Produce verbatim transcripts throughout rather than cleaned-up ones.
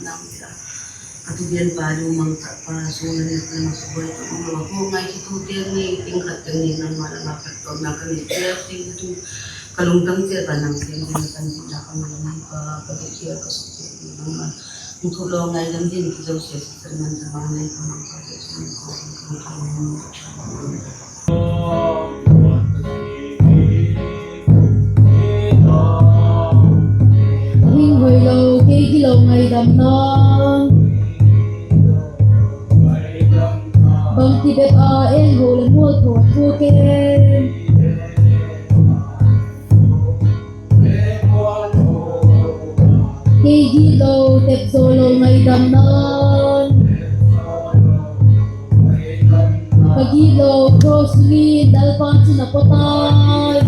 Ka thugenpa lungmang tapa sung le nek le masa buai tawh om lo a, ko ngai khitute ngei teng khat teng ni nangma lama phattuamna ka neih ciat ding ka thu ka lungtang ciat pan nang sem ding ka pan ding na ka mai nangpa ka deih hial ka suk ciat ding nangma hong thu lo ngai lam ding ki zo sia sisan man sa mang nei ka mang ka deih sung ko hong ka hong ka hong Hing hoih lo, kei gilo ngaidam nawn. Bangti bek a eng ho le mual thawn thu ken. Kei gilo, tep zo lo ngaidam nawn. Ka gilo, cross ni Lalpa cin a pua tai.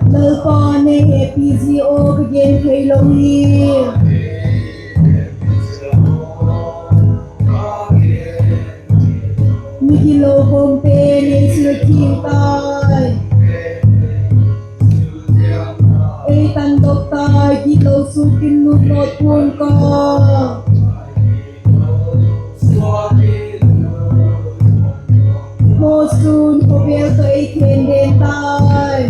Lalpa ne happy zi aw ka gen thei lo hi. Migilo kawmte nei sil thing tai. Ei tandok tai, gilo sukin lut nawt pun ka. Mawsun khawvel tawh ei khen den tai.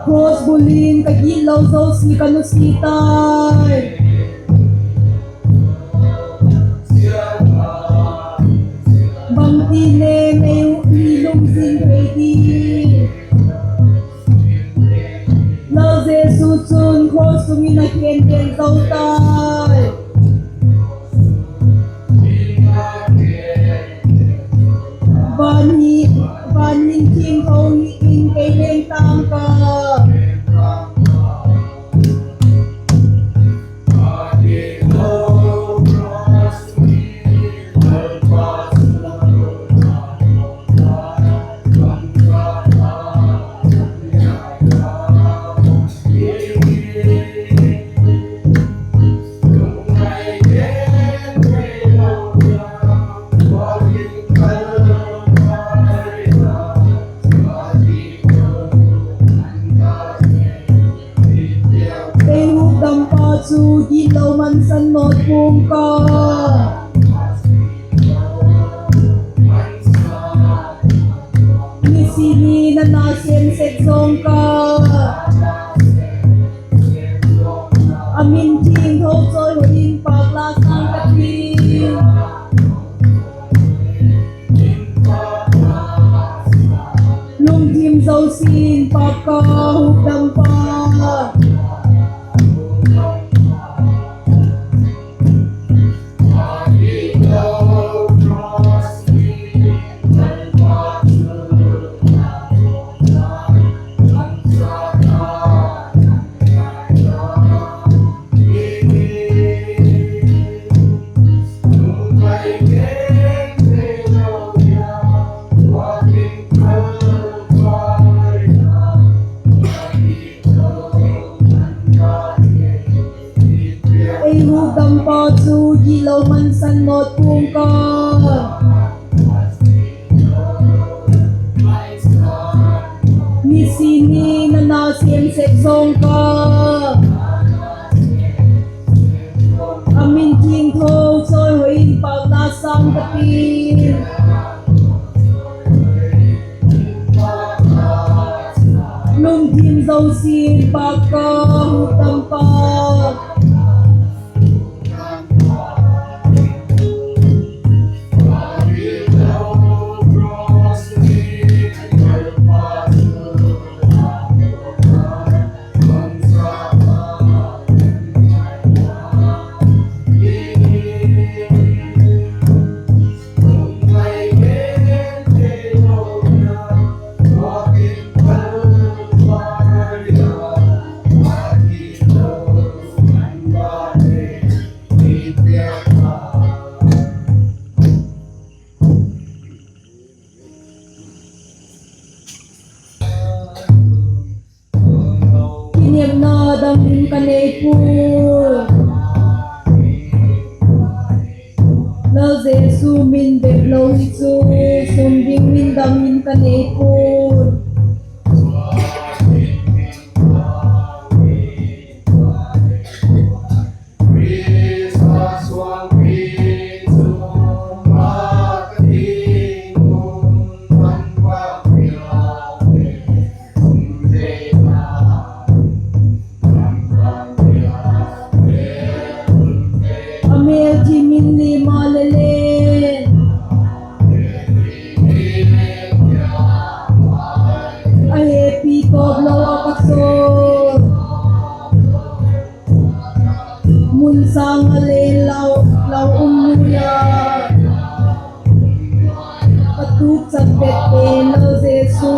Cross bulin ka gilo zosi ka nusi tai. Bangti ne mei uh hi lungzin thei ding. Lal Jesu cun cross sungin a khen den zo tai. Van hi, van hin thim tho hi in kei leng tang ka. Ei hukdampa cu gilo mansan nawt pum ka. Misi ni na na sem sek zong ka. A min thing tho cawi hoih in pak la sang ka ti. Lungthim zo sin pak ka hukdampa. Ei hukdampa cu gilo mansan nawt pum ka. Misi ni na na sem sek zong ka. A min thing tho cawi hoih in pak la sang ka ti. Lungthim zo sin pak ka hukdampa. Jesu min bek lo hi cu, sum ding min dang in ka nei pun. A mel thim in lima le len, a hehpih tawp lo a ka sawl. Mun sang a len lo, lo um nuai-ah ka tuk can pek pen lo Jesu.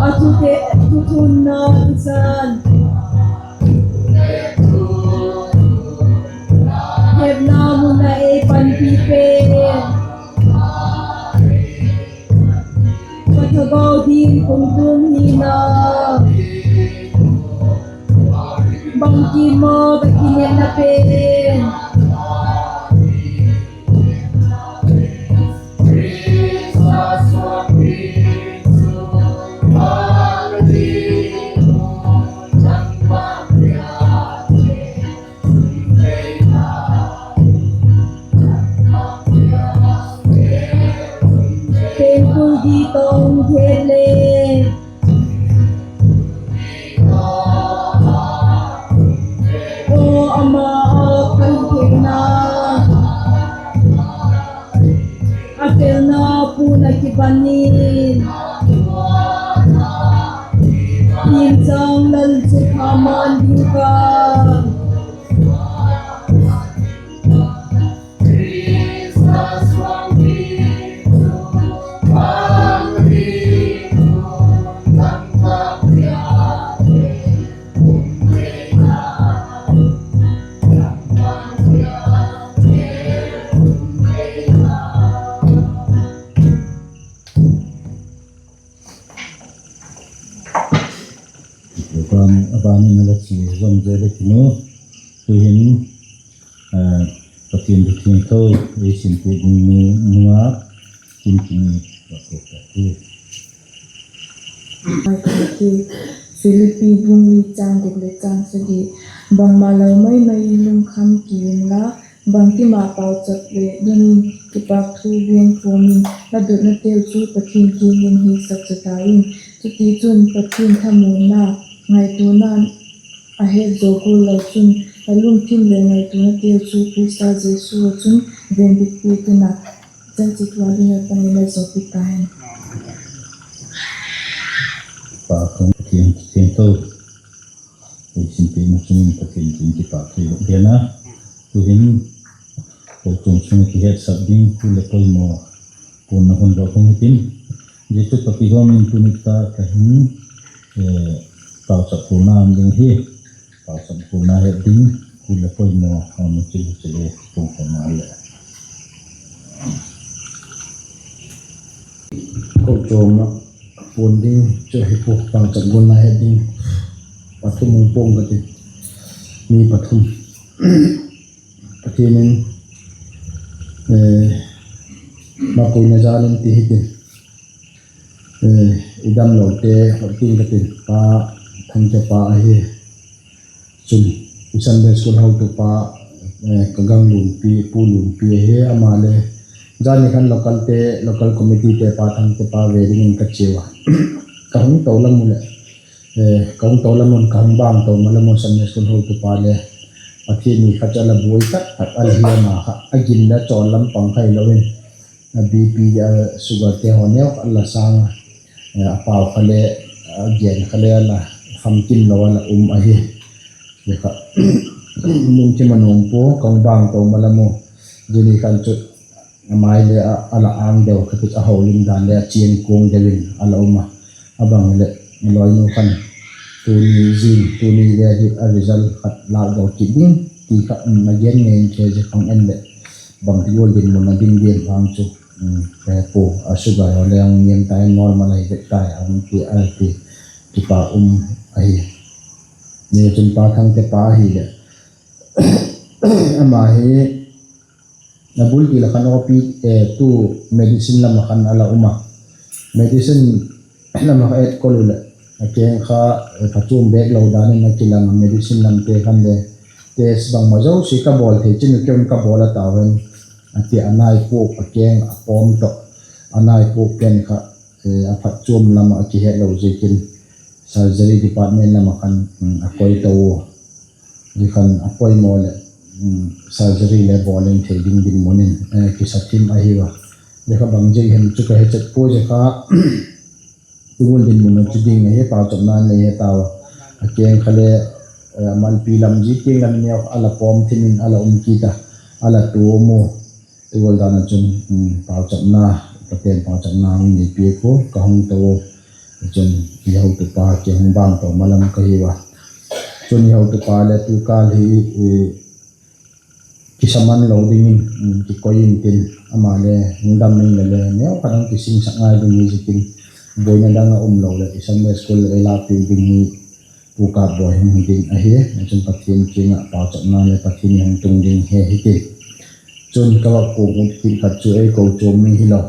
A thute, thuthunna thusan, hepna mun a ei panpih pen, ka thagau ding kong tum hi na. Bangkim maw ka kinepna pen? Pengkul di tong thei le. Aw ama a kan theihna, a felna pun a kibanin, thimcang lal cu thaman ding ka. Tua a bangin a la ci zom zel le kinu. Tuhin, eh, Pathian thu thiangtho ei sinpih ding mi nungak Kim Kim i rak kawk tak hi. Filipi bung li cang guk le cang sagih. Bangmah lo maimai in lungkham ki inla, bangkim ah paucap le dongin kipak thu gen khuamin, na dotnate uh cu Pathian kiangin hehsak zaw ta in. Cuticun Pathian thamuanna ngaihtuahna a het zaw kul lo cun, na lungkim le ngaihtuahnate uh cu Khrista Jesuh ah cun venbitpi kina. Cang cik tua ding a panin na zawhpih ta hen. Pa kong Pathian thiangtho, ei sinpih na cungin Pathian cin kipak thei lo dena. Tuhin ko cung sung kihetsap ding thu le poimaw kong na hun lo kong hitin. Jesuh pa kigawmin tuni ta ka hin, eh, paucap kong na am ding hi. Paucap kong na het ding, kul le poimaw, a mu cil cil e, kong kong na le. Ko cawm a pun ding, cu hi pu, paucap kong na het ding. Pathum hong pong ka ti. Mi pathum. Pathian in, eh, mapui na zan in ti hitin. Eh, i dam lote, hoih king ka tin, pa, thangte pa ahi. Cun, i Sunday school hotu pa, eh, ka gang lumpi, pu lumpi ahi, ama le. Zani khan local te, local committee te pa, thangte pa ve dingin ka ciu a. Ka hung to lam uh le. Eh, ka hung to lam un, ka hung bang to ma lam un Sunday school hotu pa le. Pathian ni khat a la buai tak, tak a la hiam a kha, a gin le cawl lampang khai lo in. A B P, a sugar te haw neu kha la sang, eh, a pau kha le, a gen kha le la famkim lo a la um ahi. Kha, lungkim a nung pu, kong bang to ma la mu. Zuni khan cu, a mai le a, a la ang deuh kha cu a holim dan le a ciang kung deuh in a la um a. A bang le, a lawinu khan. Tuni zing, tuni vel hi a result khat lak zo kik ding ti kha, um, a gen ngen khe zia khong en leh bang ti gual dinmun a ding diam hang cu, um, ka he pu, a sugar haw le ang niam tai normal ahi vek tai ang ti a ti kipa um ahi. Ni cun Pa Thangte pa ahi leh ama hi a bul ti la khan O P, eh, tu medicine lam a khan a la um a. Medicine lam a kha et kol uh leh a keng kha, eh, phacuam bek lo danin a kilang a, medicine lamte khan le test bangmah zo si ka bawl thei cin uh keu in ka bawl a tau hen a ti a, a nai puk a keng a pawm tawh a nai puk pen kha, eh, a phacuam lam a kihet lo zikin surgery department lam a khan, mm, a koi to uh. Zia khan a poimaw le, um, surgery le bawl in thei ding dinmun in, eh, kisa thim ahi uh a. Zia kha bang zia hi hem cu ka he cek pua zia kha, tungul dinmun a cu ding ahi, pauchapna nei he tau a. A keng kha le, eh, a malpi lam zi tiang lam neu a la pawm thim in a la um kit a, a la tuam uh. Tual dan ah cun, um, pauchapna, Pathian pauchapna hong neipi uh ka hong to uh. Cun i hotupa kiang hong bang to malam ka hi uh a. Cun i hotupa le tukal hi, i, kisa man lo dingin, um, kikoi in tin, amah le hong dam ning le le neu khat hong kisingsak ngai ding hi zikin, buaina dang a um lo le i Sunday school le i lakpi ding hi. Pu Kap Bawi hong hi ding ahi. Cun Pathian kiangah pauchapna le Pathian i hong tung ding he hi ti. Cun ka va kung ut kik khat cu ei ko cuam mi hi lo.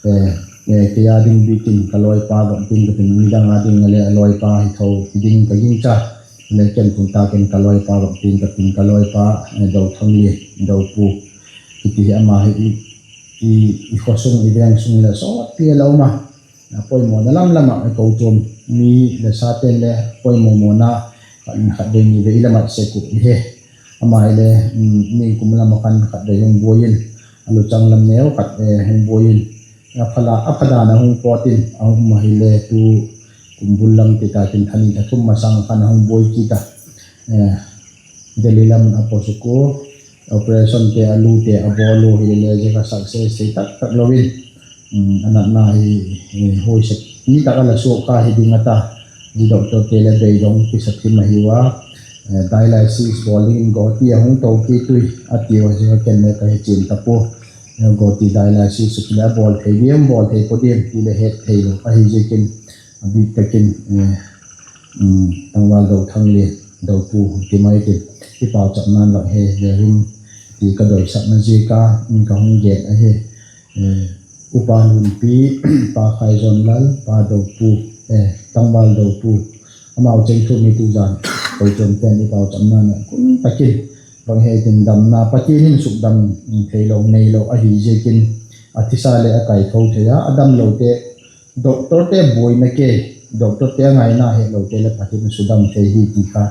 Eh, eh, kei a ding bikin ka lawipa bangtin ka tin, midang a ding le a lawipa hi tho hi ding ka ging ca. Le ken tun takin ka lawipa bangtin ka tin, ka lawipa, eh, Do Thang Lian, Do Pu. Hiti hi ama hi i, i, i khuasung, i veng sung le sawtpi a lo ma. A poimaw na lamlam ah a ko cuam mi le saten le poimaw mawna khat in khat vei ni vei i lamat sek uh i he. Amah i le, um, ningkum lam a khan khat vei hong buai in, a lucang lam neu khat, eh, hong buai in, a phala, a phadan a hong pawt in, a hong mah hi le tu kumbul lam ti takin thani tha thum masang khan a hong buai kit a. Eh, Delhi lam a pawsuk uh, operation te a lu te a bawl uh hi le zia kha success thei taktak lo in, um, a natna hi, eh, huaisek ni tak a la suak kha hi ding a ta. Zi doctor te le bei dong kisa thim ahi uh a, eh, dialysis bawl ding in gawti a hong to kik uh hi a ti uh a, zia kha ken le ka he cin tak uh. Eh, gawti dialysis cu le a bawl thei diam, bawl thei pua diam ti le het thei lo ahi zikin a bik takin, eh, um, tangval Do Thang Lian, Do Pu ti mai tin i pauchapna lak he le ring ti ka doisakna zia ka, um, ka hong gen ahi. Eh, Upa Lunpi, Pa Khai Zawn Lal, Pa Do Pu, eh, tangval Do Pu, amau ceng thu mi tuzan ko cuam ten i pauchapna na kun takin bang he tin damna Pathian in sukdam thei lo nei lo ahi zikin a thisa le a kai tho thei a, a dam lo te doctor te buaina kei, doctor te a ngaina he lo te le Pathian in sukdam thei hi ti kha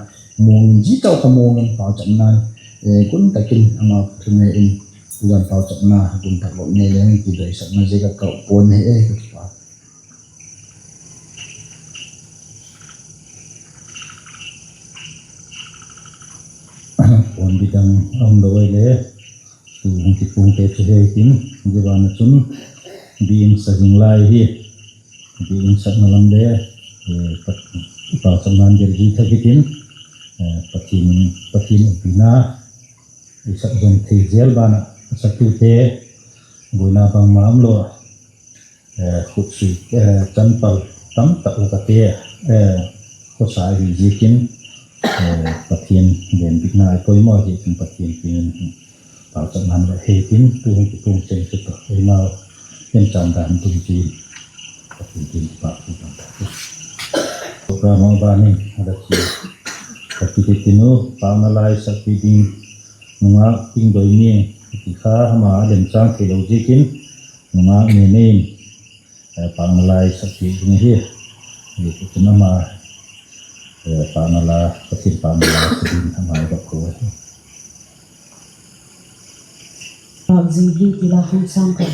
muang in, zi tawh kha muang in pauchapna, eh, kun takin amau thu nge in tuzan pauchapna kun tak lo nei le ti doisakna zia ka kau puan he, eh, ka kipa. Puan bidang a um lo ai le, tu hong kipung te cu he tin, zia ban a cun bi in sa ding lai hi, bi in sakna lam le, eh, pa, pauchapna in bel zi thak hi tin, eh, Pathian, Pathian upina i sak zong thei zel ban a, a saktu te buaina bangmah um lo a, eh, khutsui, eh, canpal tam tak lak a te, eh, khuasa ahi zikin, eh, Pathian bembikna i poimaw zikin Pathian kiangin pauchapna va he tin, tu hong kipung ceng cu tawh eimau en cam dan tung ci Pathian kiang kipa thu bang ta. Program a banin a la ci ka kiti tin uh, pauchapna lai sakpi ding nungak Ping Doi Niang ti kha ama a lemcang thei lo zikin nungak ne ne in, eh, pauchapna lai sakpi ding hi. Hi tu cun ama, eh, pauchapna la, Pathian pauchapna la sakpi ding ama i bak ko hi. Pak zing hi ti la hong sang ko.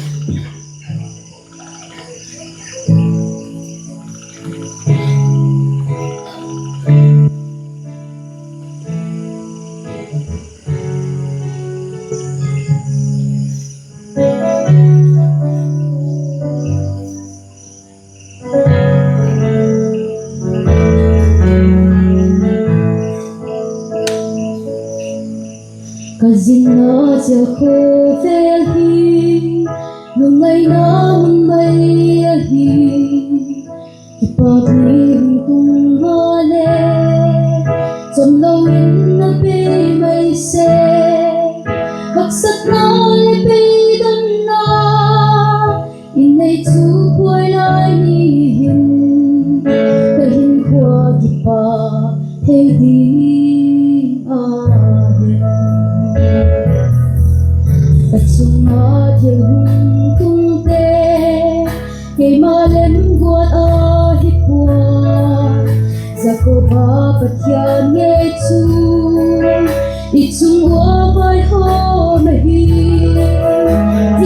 Zinna cia khovel hi lungngaihna mun mai ahi. Kipak ni hong tung mah leh, zom loin na bei mai se. Haksatna le beidonna i neih thu buai lai ni hin, ka hinkhua kipak thei ding a hin. Ka cungah thil hong tungte keima lemguat ahi pua. Jakob a Pathian ngei thu i cung ua vaihawm ahi.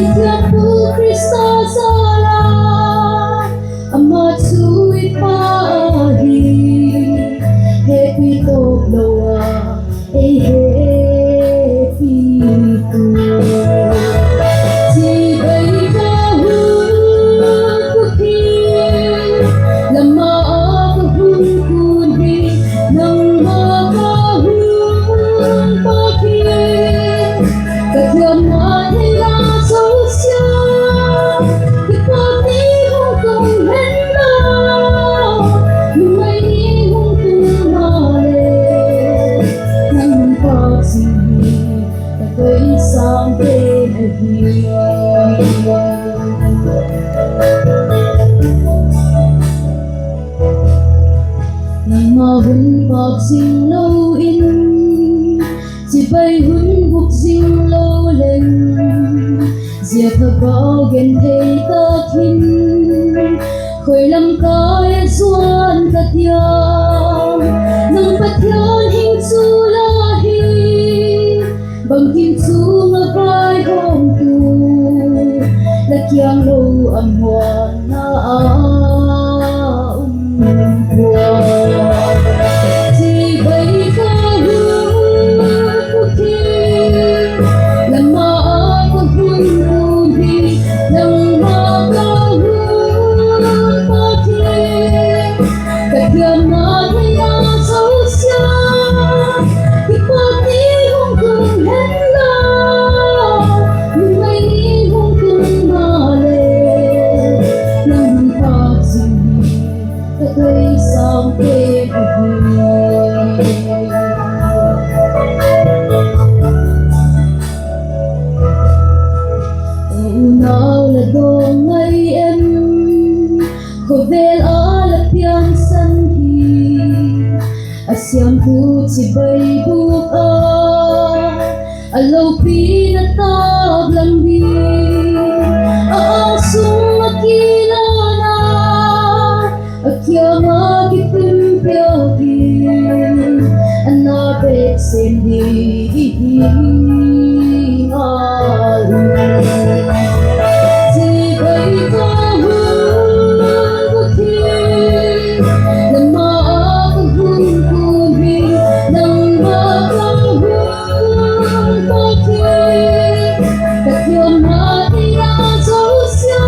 I thiampu Khrista zala ama thu i pha ahi. Hehpih tawp lo a ei hehpihtu. Cibai ka hun puk hi, lama a ka hun kun hi, nangma ka hun pak hi. Ka thiamna thei a zosia kipak ni hong tung hen la, lungngaih ni hong tung mah leh, nang hong pak zing hi, ka tei sang pen ahi. Nangma hun pak zing loin, cibai hun buk zing lo leng, zia thagau gen thei tak hin, khoi lam kai a zuan ka diam. Nang Pathian hing cu la hi, bangkim cung a vaihawmtu, na kiang lo a muanna a um pua. Cibai ka hun puk hi, lama a ka hun kun hi, nangma ka hun pak hi. Ka thiamna thei a zosia kipak ni hong tung hen la, lungngaih ni hong tung mah leh, nang hong pak zing hi, ka tei sang pen ahi. Unau la dawng ngai em? Khuavel a la piangsan hi, a siamtu cibai buk a, a lopi na taklang ding. A angsung a kilan a, a kiangah kipumpiak in, a na bek sem ding hi. Cibai ka hun puk hi, nangma ka hun kun hi, nangma ka hun pak hi. Ka thiamna thei a zosia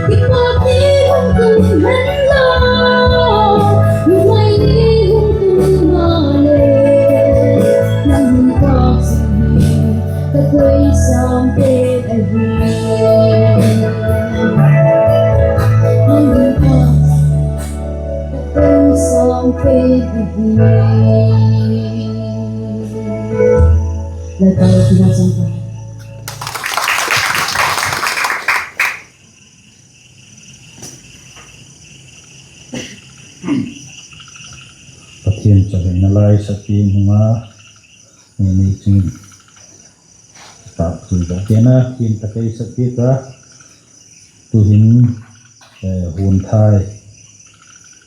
kipak ni hong tung hen la, lungngaih ni hong tung mah leh, nang hong pak zing hi, ka tei sang pen ahi. Nang hong pak zing, ka tei sang pen ahi. Lai pau tina sang pen. Pathian cawhna lai sakpi hmunga, ni ni cungin tak tui ba kena kin takai sakpi ta. Tuhin, eh, hun thai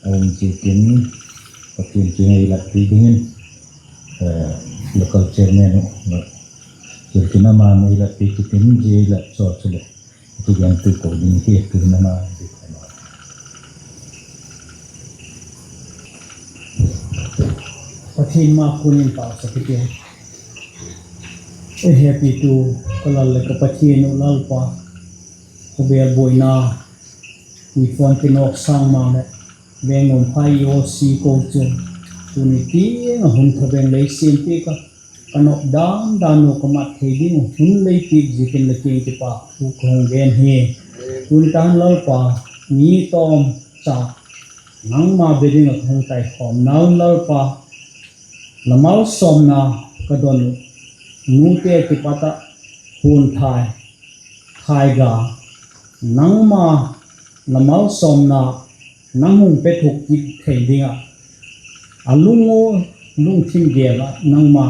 a um cikin, Pathian cungin ei lakpi dingin, eh, local chairman uh, cikin a man ei lakpi cikin, ei lak cawh cule. Tuiziang tu ko ding hi, tu na ma. Pathian ma kunin pau sa kiti. E happy tu ka lal le ka Pathian u Lalpa. Ka bel buaina. Ni fuan pinok sang ma le. Veng om phai yo si ko cun. Tuni ti nga hun tha veng lei sim pi ka. ka nop dandan uh ka mat thei ding uh hun lei kik zikin le kingkipa thu ka hong gen hi. Tuni tan Lalpa, mi tawm ca nangma bia dingah ka hong taikhawm na un Lalpa, lamal sawmna ka don uh, nute kipat ah hun thai thaiga nangma lamal sawmna nang hong pia thuk kik thei dingah a lung uh lungthim gel ah nangma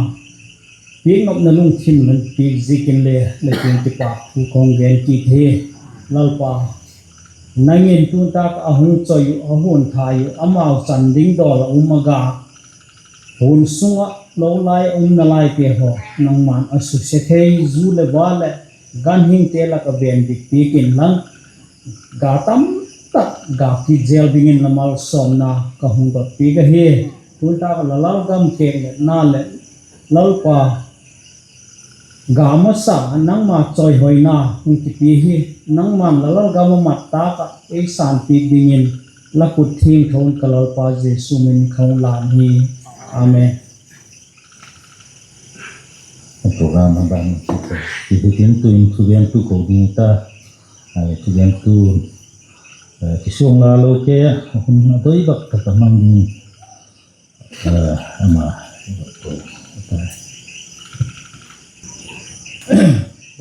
piaknopna lungthim hong pia zikin le le kingkipa thu ka hong gen kik hi. Lalpa, nangin tuntak a hong coi uh, a hun thai uh, amau can ding dawl a um a ga hun sungah lo lai a um na laite haw nangman a susia thei zu le va le ganhingte lak a ven dik pikin lang ga tamtak ga kit zel dingin lamal sawmna ka hong dot pi ka hi. Tuntak la lalgam kek le na le Lalpa, ga masa nangma cawihoina hong kipi hi. Nangman la lalgam a mattak ah ei sanpik dingin la kut thingtho in ka Lalpa Jesu min ka hong lam hi. Amen. Program a ban kihitin tuin thugentu ko ding ta. Ai, thugentu, eh, kisuang la lo ke, hun a doi bak ka ka mang ding. Eh, ama.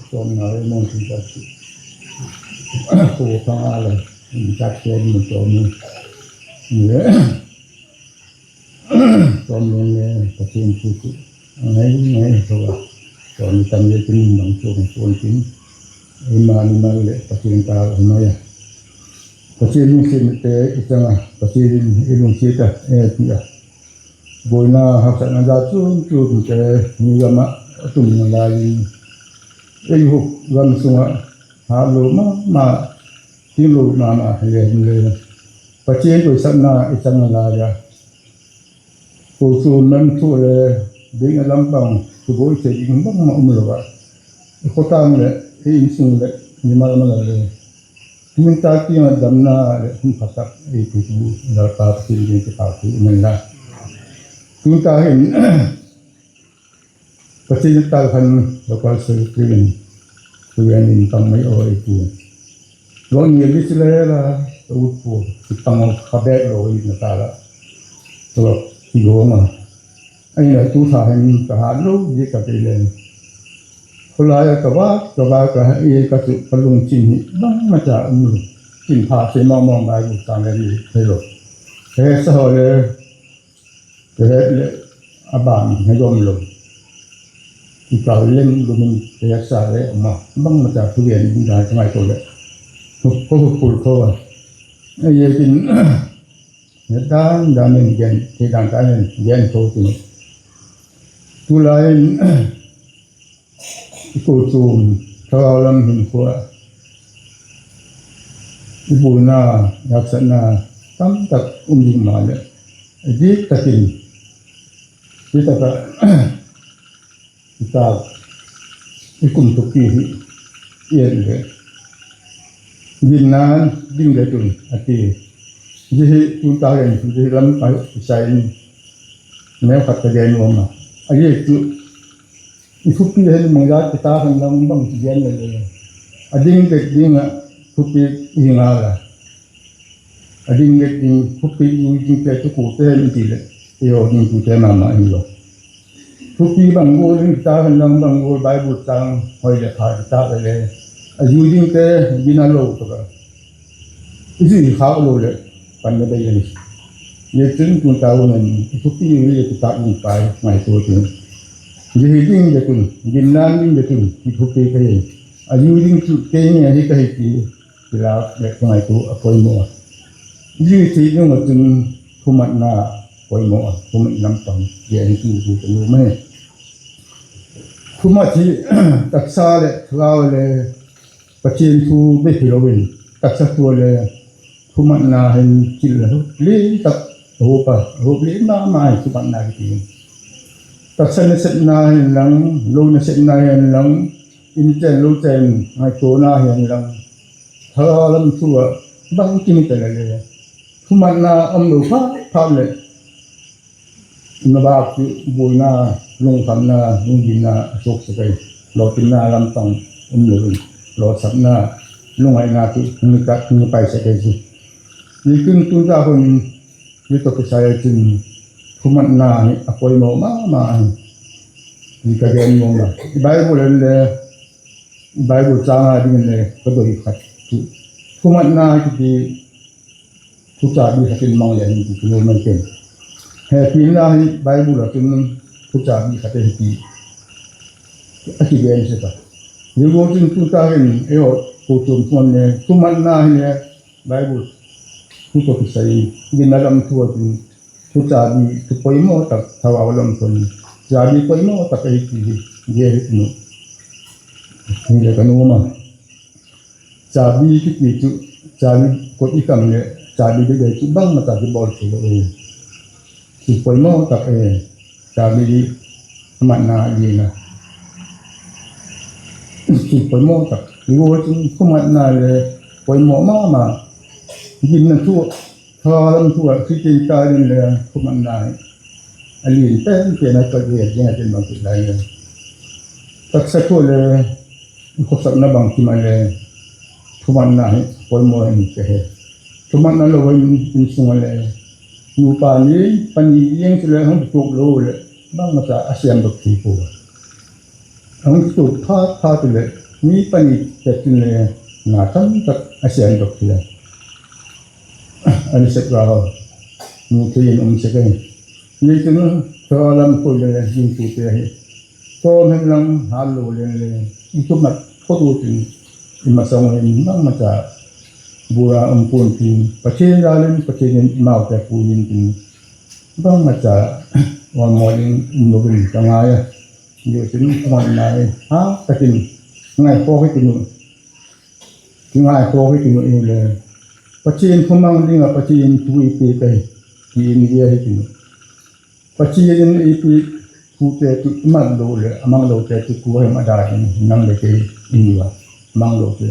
Tuam na le mong tin ta si. Ko pang a le, in ta ke ni to ni. Ni le. Tuam ni le, ta tin tu tu. Ngai, ngai, to. Tuam ni tam le tin nang tu, tu tin. Ima ni ma le, ta tin ta, ima ya. Pasian lungsim te i cang a, Pasian i lungsim ta, e, ti a. Buaina haksatna za cun, cun te, mi gam ah a tum na lai in, ei huk gam sungah, ha lo ma, ma, ting lo ma, ma, le, le. Pasian tuisakna i cang na lai a. Ko cu man thu le ding a lampang cu bawi thei ding bangmah um lo ah, i khuatang le i innsung le mimal mal le, nuntak tiang a damna le hun phatak ei tutu Lalpa Pathian ding kipahtu um hen la. Nuntak hin Pathian tal khan local secretary in, Kuyan in pang mai aw ei tu. Lo ni a bisi le la, ka ut pu, ki pang aw ka bek lo i na ta la. Lo ki lo ma. Ai na tu sa hen ka ha lo, ye ka ke le. Khulai ka ba, ka ba ka ha, ye ka tu, ka lungchin hi, bang ma ca um lo. Kin pha se mong mong bai bu sang le ni, he lo. He sa ho le, Ka het le a ban he gawm lo. Kikau leng lumin ka het sa le a ma bang mata thugen ding dai ka ngai ko le. Ko ko kul ko a. A ye kin het dan dan in gen, he dan dan in gen ko tu. Tu lai in I kultum thagau lam hinkhua i bulna, i haksatna tamtak um ding mah le, a diktakin, diktakah i tak i kum thupi hi i et le, ginna ding le tun a ti. Zihi tuntak in zihi lam a i sai in neu khat ka gen nuam a, a zihi cu I thupi hen mangza kita hen lang bang ci gen le le. A ding dek ding a thupi i nga la. A ding dek ding thupi i ding te tu ku te hen ti le. I ho ding tu te ma ma i lo. Thupi bang go ding kita hen lang bang go Bible tang hoi le pha kita le le. A yu ding te gina lo to ka. I zui khak lo le pan na bei a ni. Ye cun tun ta un an i thupi ri a tutak ding pai ngai tu tun. Zihi ding de tun, ginnan ding de tun, i thupi ka hi. A yu ding cu kei nge hi ka hi ti, kilak le ka ngai tu a poimawh a. Zihi thei ding a cun thumatna poimawh a, thumat lampang, ye an tu tu ka nu mai. Thumat hi taksa le thlau le Pathian thu bek hi loin, taksa thu le thumatna hin cil a hup lian tak a hup a, a hup lian mahmah hi thumatna hi ti. Taksa nasepna hin lang, lo nasepna hin lang, inn cen lo cen ngaihtuahna hin lang, thagau lam thu ah bang kimi ta le le. Thumatna om lo phapphap le, na bak cu buaina lungkhamna, lungdamna a suaksak ei. Lawhcingna lampang um lo in, lawhsapna, lungngaihna tawh hong pai, hong paisak ei ci. Hi tun, tun tak hun, hi tawh kisai a cin, thumanna hi a poimawh mahmah hi. Hi ka gen nuam a, Bible en le, Bible cang a ding le ka doi khat, thumanna hi kiti, thucabi khat in mang lian in ti ka nuam a hi ken. Hehpihna hi Bible a cin thucabi khat hi ti a kigen sia ta. Hi lo cin tun tak in ei aw, ko tuam tuam le thumanna hi le Bible thu tawh kisai, ginna lam thu a cin thucabi, thu poimawh tak, thawhau lam thu a cin thucabi poimawh tak ahi ti hi gen hi tun uh. Hi le ka nuam a, cabi kiti cu, cabi kot i kam le cabi bebe cu bangmah tak kibawl thei lo ei. Thu poimawh tak ei. Cabi a matna a lianna, thu poimawh tak. Hi lo cin thumanna le poimawh mahmah. Ginna thu, thawhau lam thu a cin tun tak in le thumanna hi a lian penpen a ka gen ding a cin bang cih lai le, taksa thu le i khuasakna bang kim a le thumanna hi poimawh hi ka he. Thumanna lo in, inn sung a le nupa nih, pa nih ing ci le hong kituak lo le bangmah tak a siam dok thei pua. Hong kituak phatphat le ni pa nih pek in le na tamtak a siam dok thei a, a nasep rau mu thei in om sek ei. Hi tun thawhau lam khoi le gingtute hi tawm hen lang hat lo leng le i thumat khot uh cin i masa ngei in bangmah tak bura om pun cin Pathian zal in, Pathian in i maute pui in cin bangmah tak mualmual in um lo in ka ngai a. Hi lo cin thumanna hi hat takin ngaihkhawk hi tun uh. Kingaihkhawk hi tun uh ei le, Pathian thu mang ding a Pathian in thu i pia ka hi, tiin gen hi tun uh. Pathian in i pia thute tawh i mat lo le a mang lote tawh kua hiam a dai ding, nang le kei i hi a, a mang lote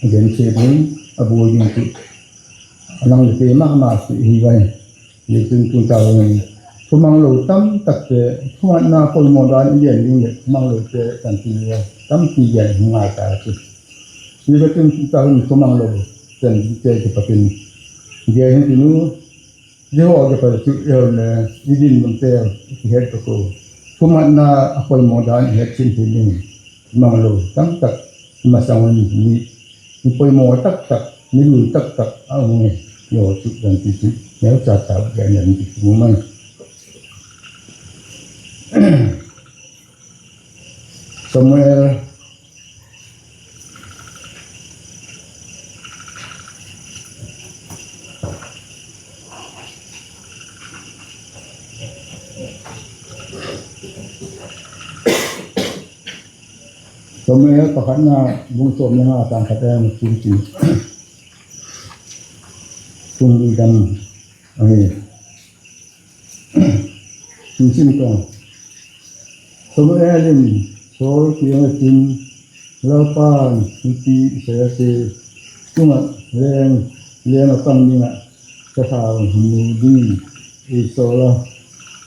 a gensia ding, a buai ding tawh a nang le kei mahmah tawh i hi a hi. Hi tun tun tak in thumang lo tamtakte, thumanna poimawh dan i gen ding le thumang lote kan ti le tampi gen hi ngai ta a ci. Hi ka tun tun tak in thumang lo ten dingte kipat in gen hi tun uh. Jehovah kipat cu eu le i din dongte i kihet bek uh. Thumanna a poimawh dan i het cin hi ding. Mang lo tamtak i masang un mi, mi poimawh taktak, mi lui taktak a um hi. Yo cu dan ti cu neu ca tau gen dan ti cu mu mai. Samuel Samuel pakhatna bung sawm le nga tang khat a tung ci. Tung lui dam ahi. Sim sim ko. Samuel in Saul kiangah cin, Lalpa'n hiti Israelte tungah leng, leng a pang dingah sathau mu dingin ei sawl a,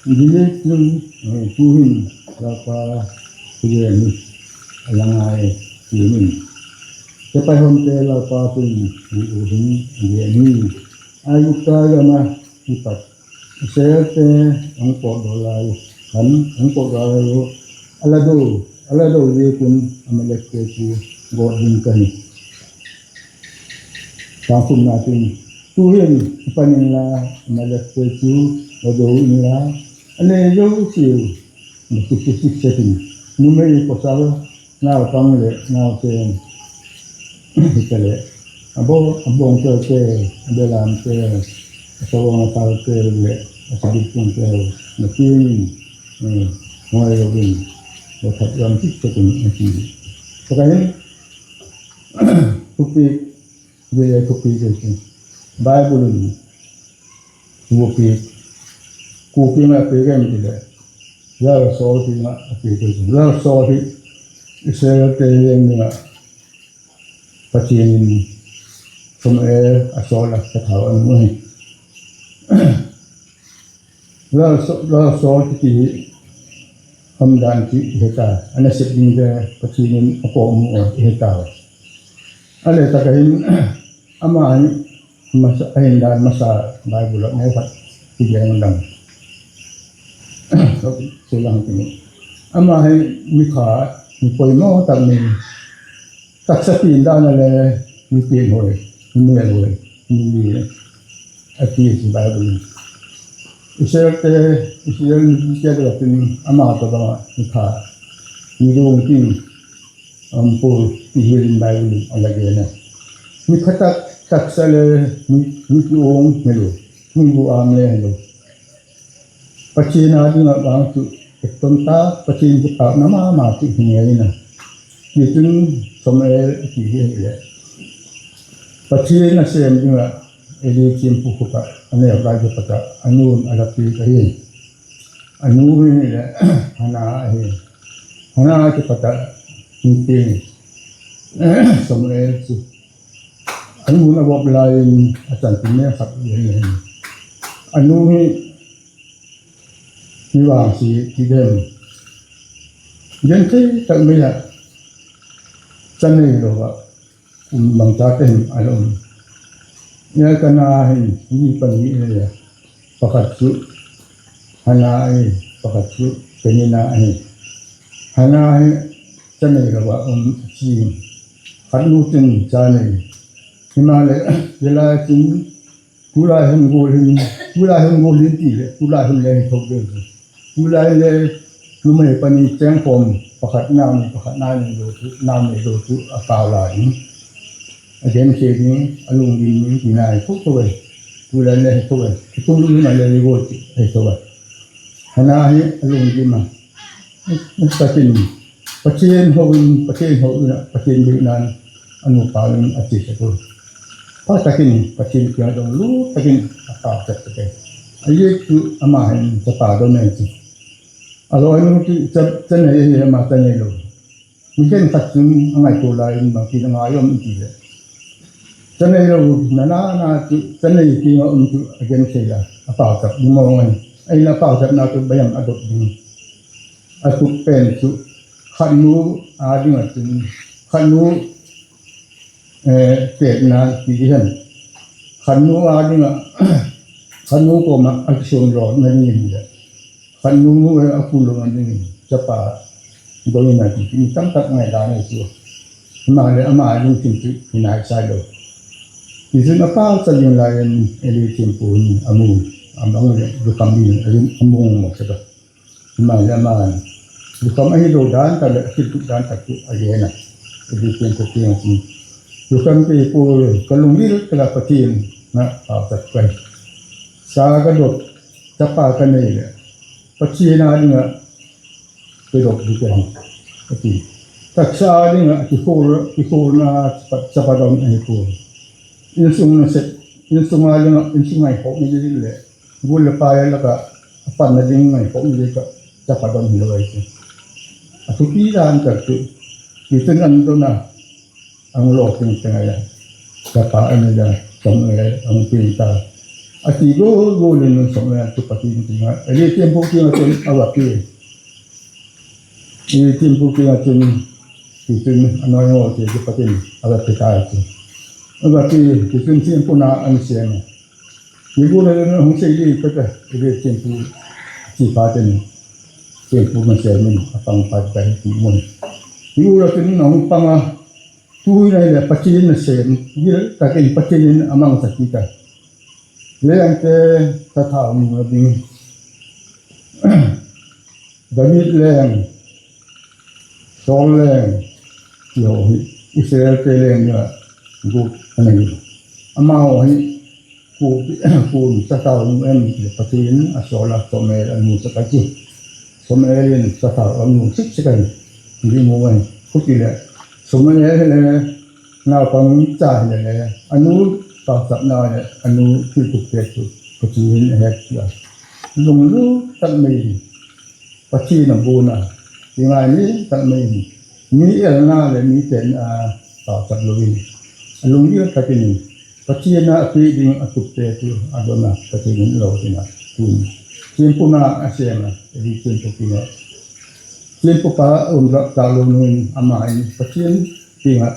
Gilgal cun, eh, tuhin Lalpa thugen hi a la ngai, ci-in, ka paihonte Lalpa tungah hi uh hi, a gen hi. Aigupta gamah kipat Israelte hong pawtdaw lai uh, khan hong pawtdaw lai uh, a la do, a la do ziakun Amalekte cu gawt ding ka hi. Tangthumna cun, tuhin kipan inla, Amalekte cu la do inla, a nei zo si uh, na kipusik setin, numei pasal, naupang le nausen, hi ta le, a bo, a bawngtelte, a belamte, a sawang a talte le a sibiltungte na piangin, eh, ngawi loin, na that lam cik setin a ti. Ka hin, thupi, Hi le thupi kei ci. Bible in thupi, kua kiangah a pia hiam cih leh Lal Saul kiangah a pia kei ci. Lal Saul hi Israelte leng dingah Pathian in Samuel a sawl a, sathau a mu hi. Lal Saul, Lal Saul kiti hi om dan ci i heta, a nasep ding te Pathian in a pawlmu a i heta. A le tak a hin ama hi masa, a hin dan masa Bible ah neu khat i gen dang. Sulang kini. Ama hi mikha, mi poimaw tak mi, taksa pin dan a le mi pin huai, mi mial huai, mi li a ti si Bible. Israel te, Israel mi te la tin ama to ba mikha, mi dung tin, um, pul ti hilin Bible a la gen a. Mi khatak taksa le mi, mi ki ong helo, mi bu am le helo. Pathian a ding a bang tu, e ton ta, Pathian ki pau na ma ma tu hi ngai na. Ki tun Samuel ki hi le. Pathian a sem ding a, Eli thiampu khup a, a neu lai ki pata, a nun a la pi ka hi. A nu hi le, Hana hi. Hana ki pata, ni ti, Samuel si. A nu na vop lai in a chan ti ne khat hi. A nu hi, mi vang si, ki dem. Gen thei tak mai a, chan nei lo a, um, bang ta te hin a lom. Nia ka na hin, ni pan ni le, pakhat cu, Hana hi, pakhat cu, Penina hi. Hana hi, chan nei lo a, um, ci. Khat nu tin, chan nei. Hima le, yela tin, Tulai hun gol hin, tulai hun gol hin ti le, tulai hun le hin thok ding. Tulai le, numei pani cengkhawm, pakhat nau ni, pakhat nau ni lo tu, nau ni lo tu, a kau lai ni. A gen khe ding, a lung ding ni, ti nai thok thok e. Tulai le hin thok e. Tung lu na le ni gol ti, hin thok e. Hana hi, a lung ding ma. Takin, Pathian ho in, Pathian ho in, Pathian bik nan, a nupa in a ci sek uh. Pa takin, Pathian kiang dong lu takin, a pa sek sek e. A yek tu, ama hin, tapa dong nen ci. A loi nu tu, ca, ca nei hi, ama ca nei lo. Mi khen khat cun, a ngai tu lai in, bang ti na ngai om ti le. Ca nei lo, na na na tu, ca nei ti nga om tu, a gen sei la, a pa sek, bu mong ai. Ai la pa sek na tu, bayam a dok ding. A tuk pen cu khatnu a ding a cun khatnu, eh, petna ti hi hen. Khatnu a ding a, khatnu kawm a a kisuan lawh na ding in le khatnu nu he a kun lo na ding in capa dong in a ti ti tamtak ngai dan a si. Hima le ama lungsim cu hi nai sai lo. Ti cun a pa ca ding lai in Eli thiampu in a mu a bang le lukam ding in a mu mawk sa lo. Hima le ama in lukam ahi lo dan tak le a kiltuk dan tak cu a gen a. A di pian ko pian a ci. Lukam kei pawl ka lunggil tak a Pathian na pautak kai. Sa ka dot, tapa ka nei le Pathian a ding a ka dot di ka hang. A ci. Taksa a ding a kikhol, kikholna capat, capat dong ahi ko. Innsung na sep, innsung a ding a, innsung a i khawh mi ding le. Gul le pai a lak ah a pan nading ngai khawh mi ding ka capa dong hi lo ai ci. A thupi dan ka tu. Ti cun an dong a ang lawh tengteng ai a capa an ai a Samuel ang pin ta. A ti gol gol in Samuel tu Pathian ti nga. A li tiang pu ti nga cun a va pi. Ii, timpu kiang ah cun, ti cun a nawi ngaw te kipat in a va pia ta ci. A va pia, ti cun timpu na an siam a. Ii, gu le hong sei ding pek a, ii, timpu ci pa ten, timpu na siam in a pang pa ta hi ti mun. Ii, gu le cun hong pang a, tu in a hi le Pathian na sem, gil takin Pathian in a mangsak hi ta. Lengte tathau nung a ding. David leng, Saul leng, ti ho hi Israel te leng ding a guk a nei. Amau hi ku, ku tathau nung en le Pathian a Saul a Samuel a nu sak a ci. Samuel in tathau a nu sik sik a hi. Ding mu a hi. Khuti le Samuel le naupang ca hi le le, a nu pausapna le a nu kiltuk pek cu Pathian a het cia. Lunglut tak mei hi. Pathian a bun a, i ngai mi tak mei hi. Mi elna le mi ten a pausap lo hi. A lunggil takin Pathian a a pih ding a tup pek cu a don a Pathian in lo ding a tun. Thiampu na a sem a, Eli thiampu kingah. Thiampu pa a um zawh tak lo nu in amah in Pathian kingah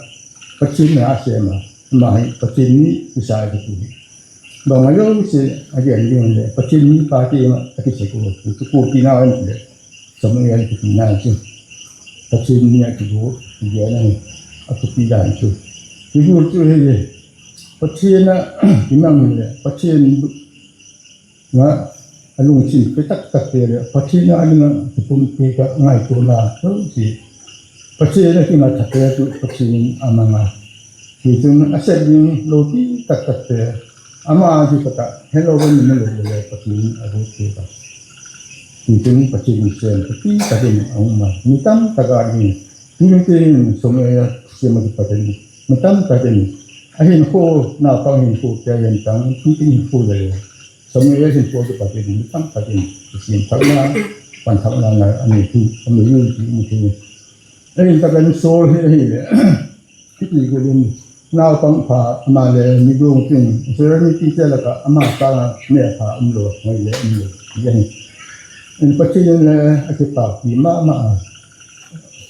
Pathian na a sem a, amah in Pathian mi kisa a kitu hi. Bang a lo si a gen ding le Pathian mi pa kingah a kisek uh, tu ku pi na in le Samuel kipina hi. Pathian mi a kigu hi a, a kipi dan hi. Kigu hi hi. Pathian a kimang le Pathian ngah a lungsim pi taktak te le Pathian a ding a kipumpi ka ngaihtuahna lo si. Pathian a kingah thak te tu Pathian a manga. Hi tun a sep ding lo pi taktak te. Ama a ding kata hello wen ni lo le Pathian a bu te ka. Hi tun Pathian sem pi takin a uma. Mi tam taka ding. Hi tun Samuel sem a ki Pathian. Mi tam takin a hin ko na pang hin ko te yen tang. Hi tun hin ko le. Samuel hin ko ki Pathian. Mi tam takin. Sin thakna. Pan thakna na. Ani tu. Ani yu ti ni tu. Ei, takan Saul hi hi le. Kiti kulin naupang pha ama le mi dong tin Israel mi tite laka ama tanga me pha um lo, ngoi le um lo. Yan. In Pathian le a kipak pi mahmah a.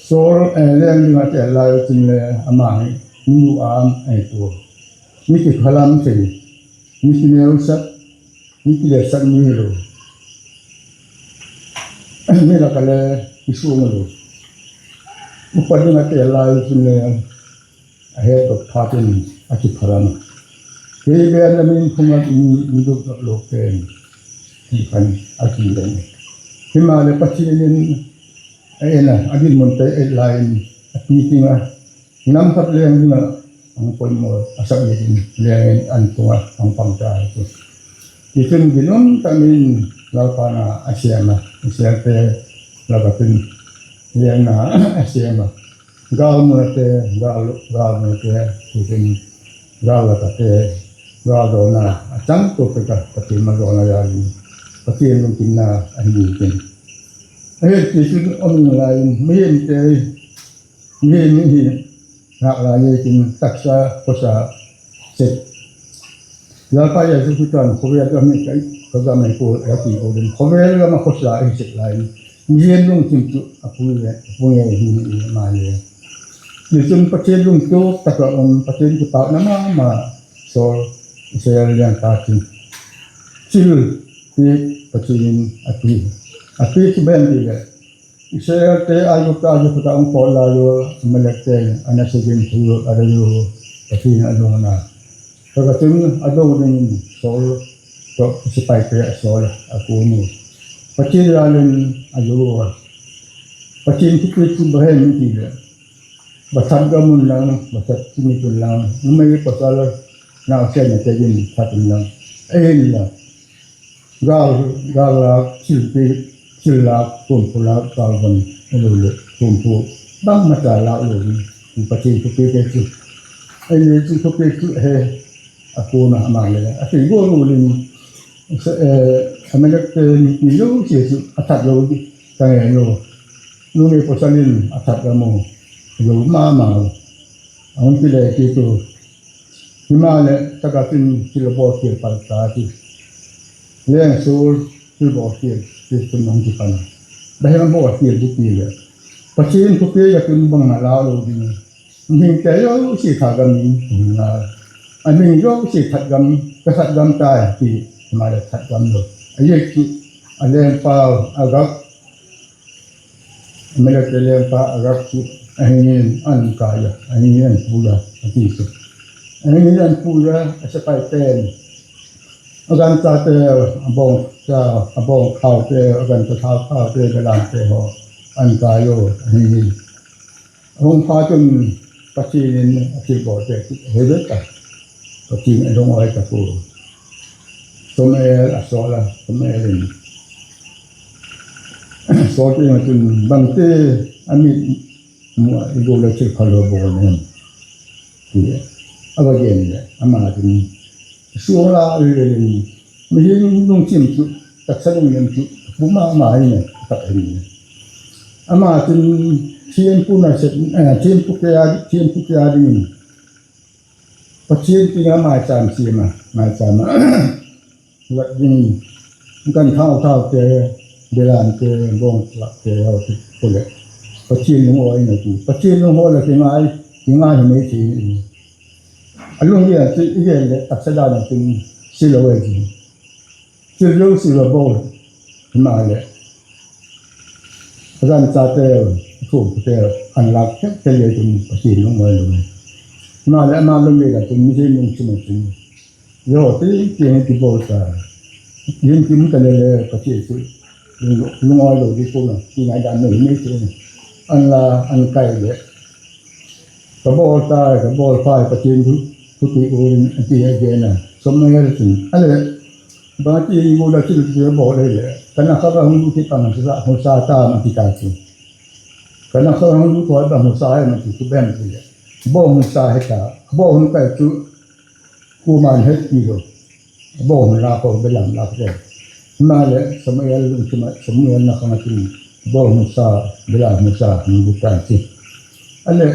Saul, eh, leng ding a tel lai tin le ama hi mi nu am ai tua. Mi kiphalam thei. Mi kineusak. Mi kileksak mi hi lo. Mi laka le kisung lo. Upa ding a tel lai cin le a het dok phatin a kiphalam. Kei ben a min phung a mi duk dok lo pen. Kiphan a kilen. Hima le Pathian in a en a, a dinmun te et lai in a piting a. Nam khat leng dingah ang poimaw a sak dingin lengin an tungah ang pangta hi. Hi cun ginum tamin Lalpa na a siam a, Israelte lakah cun lengna a siam a. Galmulte, gal, galmulte, hi cun gal lakate, gal dawna a cang tuk peka Pathian ma dawna yalin Pathian lungkimna a hi cun. A hi cun om lai in mihemte Ni, ni hi nak lai ye kin taksa kosa set. Lalpa Jesu Khristuan khawvel ka mi kai ka ga mai ko a ti ko den khawvel ga ma kosa i set lai. Ni yen lung kim tu a pu le a pu nge hi ni ma le. Ni cun Pathian lung tu taka om Pathian ki pau na ma ma so Israel yang pa tin. Cil pi Pathian a pi a pi ki ben ti le. Israelte Aigupta, Aigupta hong pawl lai uh, Amalekte a nasia ding thu uh a rei uh, Pathian a dong a na. Kaka cun a do dingin Saul tawh sipaite a sawl a kun uh. Pathian lalin a zo uh a. Pathian thupi cu bahem in ti le. Basat gam un lang, basat cimit un lang, numei pasal nausia na tein that un lang. Ei la. Gal, gal lak, thil pi, thil lak, pumpu lak, gal van, a lo le, pumpu, bang mata lak lo ni, Pathian thupi te cu. Ei ni cu thupi cu he, a kuna ama le, a thil gol lo ni, a melek te ni lo si cu, a that lo ni, ka nge lo. Nungi pasalin, a that gam lo, lo mama lo. A hong ki le ki tu, Hima le taka cin thil bawlkhial palta ti. Leng sul thil bawlkhial ti cun hong kipan. Bahem bawlkhial ti ti le. Pathian thupi ka cun bang na lau lo ding. Mihing te yo si kha gam in hing na. A mihing yo si khat gam ka khat gam tai ti. Hima le khat gam lo. A yek ki a leng pau a gak Melek te lengpa a rak cu a hingin an kai a, a hingin an pui a, a ti cu. A hingin an pui a, a sipai pen a gantate, a bawngsa, a bawngkhaute, a ganta thaukhau te, galamte haw an kai aw, a hingin. A hong pha cun Pathian in a thilbawlte cu a hei vet a, Pathian a lungawi tak uh. Samuel a sawl a, Samuel in sawl te ma cun bangte a mit muah i gol a thil kha lo bawl nen ti a va gen le ama cun suang la rilin mihing lungcim cu taksa lungnem cu pu mahmah in a tak in ama cun thiampu na set thiampu kea thiampu kea dingin Pathian tinga maicam siam a maicam a lat dingin ganthau thaute, belamte, bawngtlakte, hau te pule Pathian lungawi na ti. Pathian lungawi la kingai, kingai hi mei thei ni. A lunggel ci i gel le taksa dan a cin si lo e ci. Ci lo si lo bo. Hima le a gan ca te, thu te, an lak te te le cin Pathian lungawi lo e. Hima le ama lunggel a cin mi cin lung cin a cin. Yo ti ti ni ti bo ta. Yin kim ta le le Pathian ci. Lungawi lo di ko na. Ti nai dan no ni ci. An la an kai le. Ka bawl tai, ka bawl pai, Pathian thu, thupi uh in a ti a gen a. Samuel sin. A le, bang a ti i gula thil ti a bawl le le. Ka na kha ka hong lut hi pang sa, hong sa ta ma ti ta sin. Ka na kha hong lut hi pang hong sa ma ti tu bem ti le. Bawl hong sa he ta. Bawl hong kai tu. Kuman het pi lo. Bawl hun la ko belam la ko. Hima le Samuel lungsim ah Samuel na khang a cin bawl hun sa belam hun sa hong buk ta ci. A le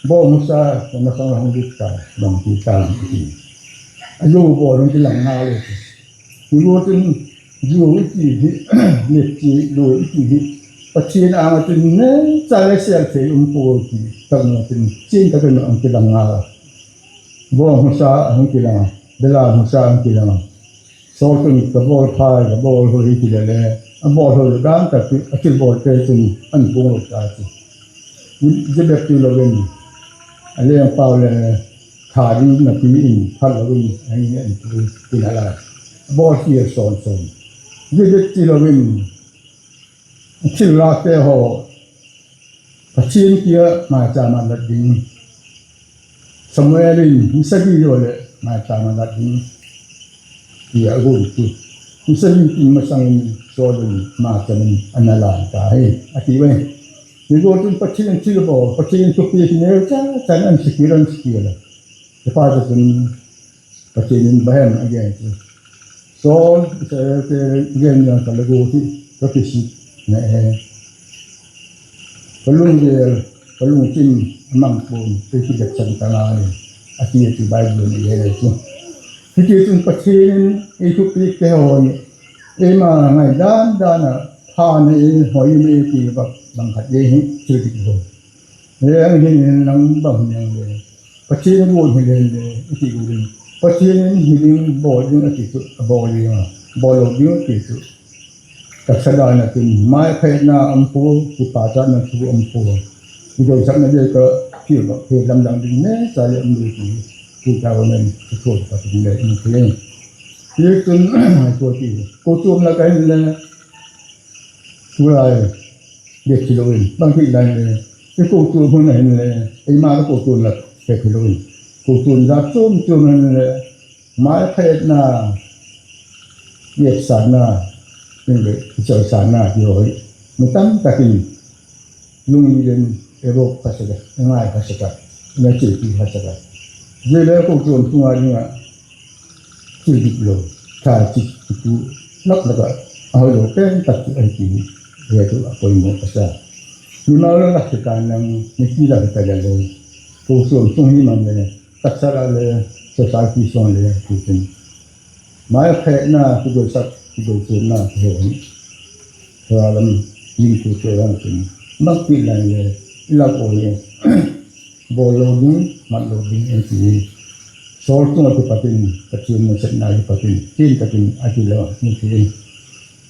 bawl hun sa na khang a hong buk ta bang ci ta lam ci. A yo bawl hun ci lam nga le ci. Ni go cin yo i ci hi, nep ci lo i ci hi. Pathian ang a cin ne ca le sial thei um po ci. Tak na cin cin tak na ang ci lam nga. Bawl hmusa a hong kilang a, belam hmusa a hong kilang a. Saul tun ka bawl phai, ka bawl hoi hi kile le, a bawl hoi lo dan tak a thil bawlte tun an pung lo ta ci. Zibek ti lo in, a leng pau le tha ding na pi in phat lo in, a ngi an pi in a lai. A bawl hi a sawn sawn. Zibek ti lo in, thil lakte haw, Pathian kiang maica manlat ding. Samuel in mi sagih zaw le maica manlat ding. Ti a gun tu. Mi sagih tin masang in Saul in maica in an a lan ta hi. A ti ve. Ni go tun Pathian thil bawl, Pathian thupi ki neu ca, can an sikil, an sikil. Te pa te tun Pathian in bang hiam a gen ci. Saul, Israel te gen niang ka le go ci, ka kisik na e. Ka lunggel, ka lungsim a mang pun, te ki dek san ka ngai. A ti a ti Bible in a gen ci. Hiti tun Pathian in i thupi te haw ni. Eima ngai dan dan a pha ni hoi ni ti bang bang khat ye hi thil dik lo. Leng hi nang bang niang le. Pathian gun hi len le, i ti gun. Pathian in hi ding, bawl ding a ti tu, a bawl ding a. Bawl lo ding a ti tu. Taksa dan a tin, mai phetna om pu, kipatna na tu om pu. I doi sak na dei ka, kil ba, kil lam dang ding ne, sa le om ding ti. Kil ta wan nen, kil ta wan nen, kil ta wan nen. Kil tun, ai tua ti. Ko tuam la ka hin le. Tulai, bek hi lo in, bang ti lai le, i ko tuam hun a hin le, eima ka ko tuam la, bek hi lo in. Ko tuam za tuam tuam hin le, mai phetna, yep sana, in le, i chal sana, ti hoi. Mi tam takin, lung i den, e bok ka saka, e ngai ka saka, na chil pi ka saka. Je le ko tuam tunga dinga, Thil dik lo, tha cik kitu, nak nak a, a hoi lo pen tak tu ai ti, he tu a poimawh ka sa. Mimal lo lak kita nang, miki lak kita le lo, ko suam sung hi man le, taksa la le, society sung le, tu tin. Mai phetna, tu do sak, tu do suam na, tu he ni. Thua lam, ning tu te lam tin. Nak pi lan le, ilak o ni. Bawl lo ding, mat lo ding, en ti. Saul tungah kipatin, Pathian nasepna kipatin, tin takin a ti lo, en ti.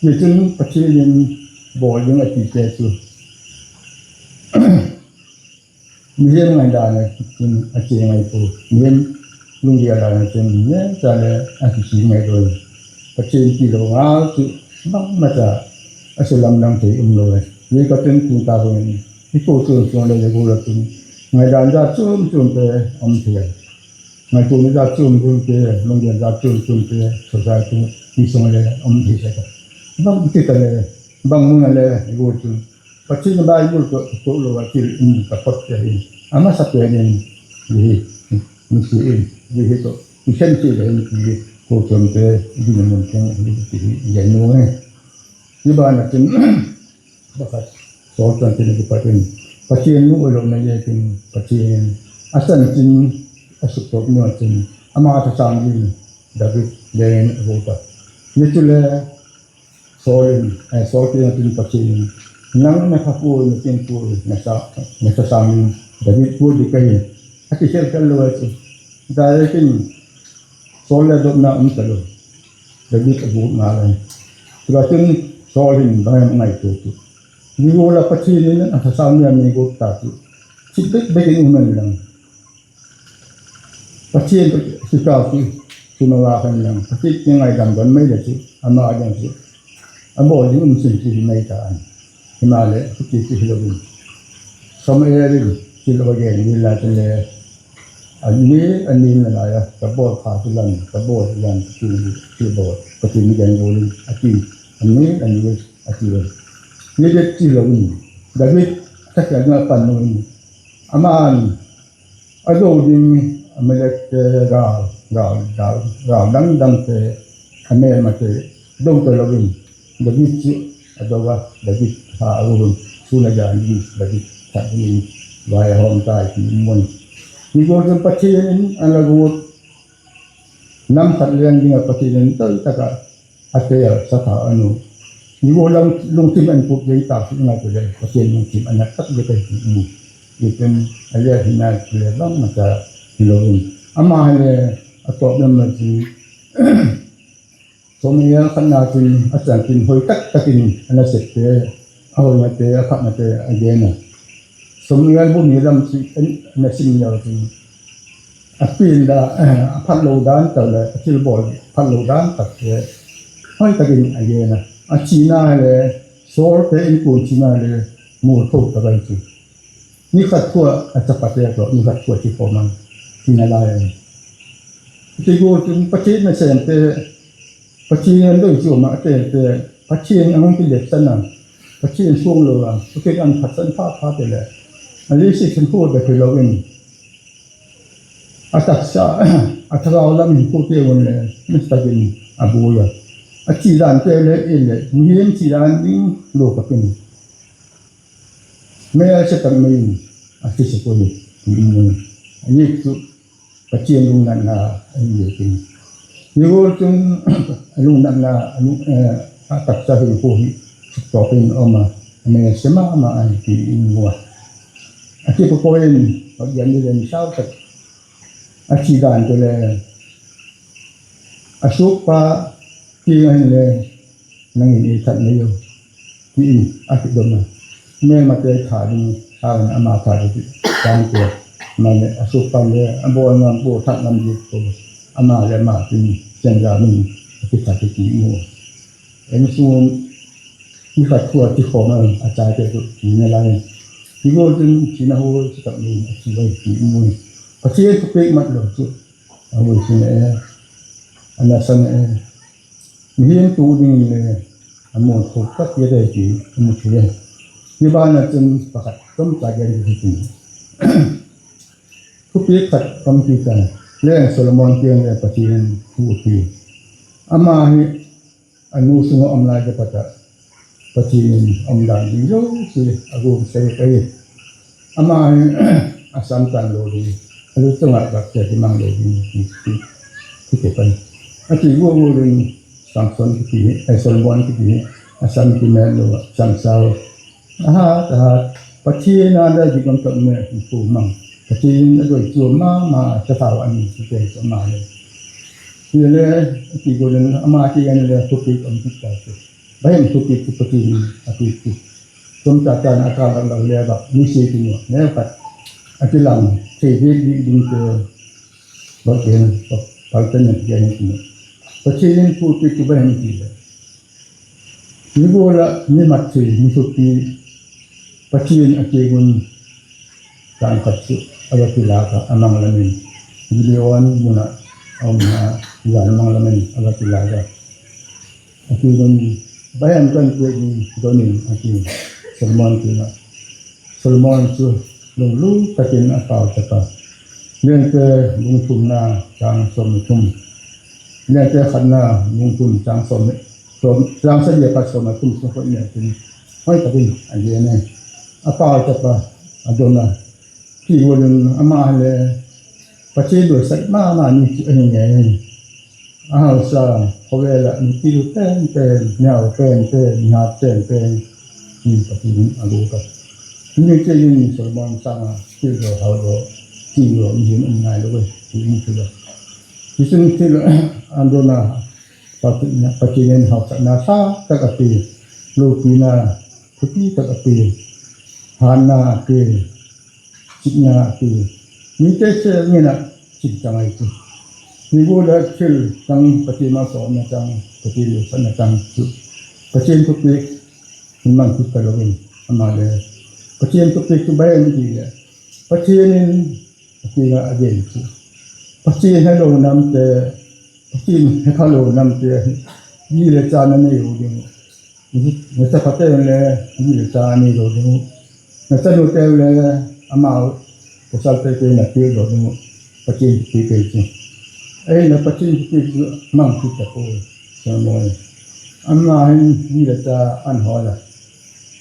Ti cun Pathian in bawl ding a tite cu, mihing ngaihdan a cun a ci ngai pu, mihing lunggel dan a cun mihing ca le a kici ngai lo. Pathian ti lo ngal cu bangmah ca a si lamdang thei um lo. Hi ka cun tung ta hoi. Hi ko cun sung le le ko la cun ngaihdan za cun cun te om thei. Ngai ko ni za cun cun te, lunggel za cun cun te, society ni sung le om thei sa ka. Bang ti ka le, bang mun le, hi ko cun. Pathian Bible ko, ko lo a til in ka pot te hi. A masa pen in, hi, mi si in, hi ko. Mi sen si le in, hi ko cun te, hi ni mun cun, hi, hi, hi, hi, hi, hi, hi, hi, hi, hi, hi, hi, Pakhat, Saul tuan tin a kipat in, Pathian nuh a lawmna ye tin, Pathian a san cin a suk tawk nuam cin, ama thasam ding David leng a ko ta. Ni cu le, Saul in, eh, Saul kiangah cun Pathian in, "Nang na khapu, na tingpu, na sa, na sasam in David pu ding ka hi," a ti khelkhel lo a ci. Direct in Saul le dotna om ta lo. David a guk ngal a. Tua cun Saul in bang hiam a ngaihtuah uh. Ni gula Pathian in a sasam mi a mi guk ta cu. Cik bek bek in um hen lang. Pathian kikau cu, cun a lak hen lang. Pathian kingaidam don mei le cu, amah ding cu. A bawl ding um sin cu hi mei ta an. Hi mah le, cuti cu hi lo in. Samuel in, ci lo a gen, ni la cun le, a ni, a ni na lai a, ka bawl kha cu lan, ka bawl cu lan, cuti, cuti bawl, cuti ni gen gol in, a ti, a ni, a ni, a ti lo. Ni dek ci lo in, David, a thakhial ding a pan lo in, amah in, a do ding a melekte ral, ral, ral, ral dangdangte, a melmate do ta loin, David cu a do a, David kha a hun, sun a jan ding, David that ding, vai a hawm ta i ti mun. Ni gol cun Pathian in an la gut, nam khat leng ding a Pathian in tawh takah a teel satha a nu. Ni gol lungthim an put ding tak si ngai tu le, Pathian lungthim an a tak ding a ti mu. Ni pen a liat hi nai tu le bang masa hi lo in. Amah le a tawp lam ma ci. Samuel khatna cun a cangcin hoi taktakin a nasepte, a hoinate, a phatnate a gen a. Samuel bu ni lam cih na sim lio cun a pin dah, a phat lo dan tak le a thilbawl phat lo dan takte hoi takin a gen a. A cina le Saul te innkuan cina le mul tho tak ai cu. Ni khat khua a capate tawh ni khat khua ci khawm a, cina lai a. Ci gol cun Pathian nasemte, Pathian an doi cuam a a telte, Pathian a hong kiletsan a, Pathian suang lo a, Pathian an phatsan phapha te le, a lisi khin khua bek hi lo in, a taksa, a thagau lam in khua te un le, mistakin a bui a. A ci dan te le, in le, mihin ci dan ding lo ka pin. Mel se tak mai in, a ci se ko hi, a ni cu, Pathian lungnatna a hi ve kei. Ni gol cun a lungnatna a lung, eh, a taksa hin ko hi, suk tawk in a om a, a mel sia mahmah a hi ti in mu a. A kipakua in, Pathian ni len sau tak a ci dan tu le a sukpa kiang a hin le nangin ei that mai lo, tiin a kidom a. Melmate tha ding hau in ama tha ding tangte mah le a sukpan le a bawl ngam bawl that ngam dik ko ama le ama tin siangza min a kithat hi ti mu. Eng sum ni khat khua ti khawm a a caite tu ti na lai. Ti gol tin ti na hul ti tak min a ti lai ti mu. Pathian thupek mat lo cu a vui sin e, a nasan e. Mihin tu ding le a muan khuk tak hi a dei ti a mu thei. Hi banah cun pakhat tom ta gen hi ti. Thupi khat om ti ta. Leng Solomon kiang le Pathian thu a pi. Ama hi a nu sungah om lai ka patah. Pathian in om dan ding zo si a gum sei ka hi. Ama hi a samtan lo ding, a lu tungah gak cia dimang lo ding ti, ti, ti te pan. A ti gua gua ding Samson kiti hi, ai Solomon kiti hi, a sam ti men lo, sam sau. A hat, a hat, Pathian a dai dik om tak me, fu mang. Pathian a doi cuam ma, ma, sa sau an ti te so ma le. Ti le, a ti gua ding, ama ti an le, tu ti om ti ta. Bahem thupit cu Pathian in a thupit. Tum ta tan a ka lak lak le bak mi si ti nuak ne khat a kilang thei bik bik ding te bak gen bak tan a gen ti nuak. Pathian in thupit cu bahem ti le. Mi gula mi mat thei mi thupi Pathian a kigun tangkhat cu a va kilak a, a manglamin Gideon munah a omna zan manglamin a va kilak a. A kigun bahem kan pek ding donin a ti Solomon kiangah. Solomon cu lunglu takin a pau tak a. Lengte bung thumna cang sawm le thum. Lengte khatna bung thum cang sawm le, sawm, cang sawm le khat sawm le thum sung khuat nia tin hoi takin a gen e. A pau tak a, a don a. Ti gulin amah le Pathian duaisak mahmah ni cu a hi ngei. A hausa, khawvel ah mipi penpen, nihau penpen, nihat penpen, ni Pasian in a guk a. Ni ci in Solomon sangah thil lo hau lo, thil lo mihing om nai lo ve, ci in ci lo. Ci in ci lo, an dona, Pasian in hausakna sa tak a pia, lopina thupi tak a pia, hanna a pia, citna a pia, mite sel ngen ah cit cang ai ci. Hi bu le thil cang Pasian mah sawmna cang, Pasian lo sakna cang cu. Pasian thupi in mang cit ka lo in, ama le Pasian thupi cu bai an ci le. Pasian in a ci a gen cu. Pasian he lo namte, Pasian he kha lo namte, yi le ca na nei lo ding uh. Na capate'n le, ni le ca ni lo ding uh. Na canute le, amau pasal tete na pil lo ding uh. Pasian pi pe ci. Ei, na Pasian pi pi mang pi ta ko. Sa mo. Ama hin ni le ca an ho la.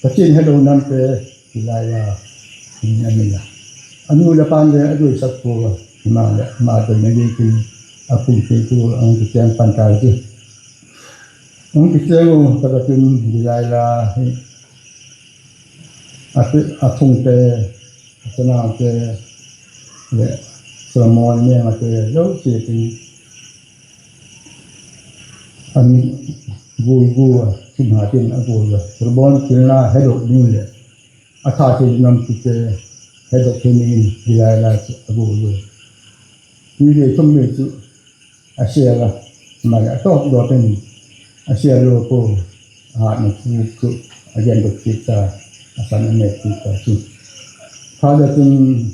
Pasian he lo namte, Delilah, ni a mi la. A nu le pan le a doi sak ko. Ma le, ma doi na ye kin a pun pe ko, ang ti tiang pan ta ci. Ang kiciang uh, takah cun Delilah hi a, a phungte, a sanaute le Solomon mengate zosia cun an guigu a, simhatin a gui a. Solomon pilna hedok ding le a tha thei namkite hedok thei ningin Delilah cu a gui a. Ni ve thum ve cu a sial a, mah le a tawk dawt in a sial lo ko, a hatna thu cu a gen dok cik ta, a san a met cik ta cu. Kha dah cun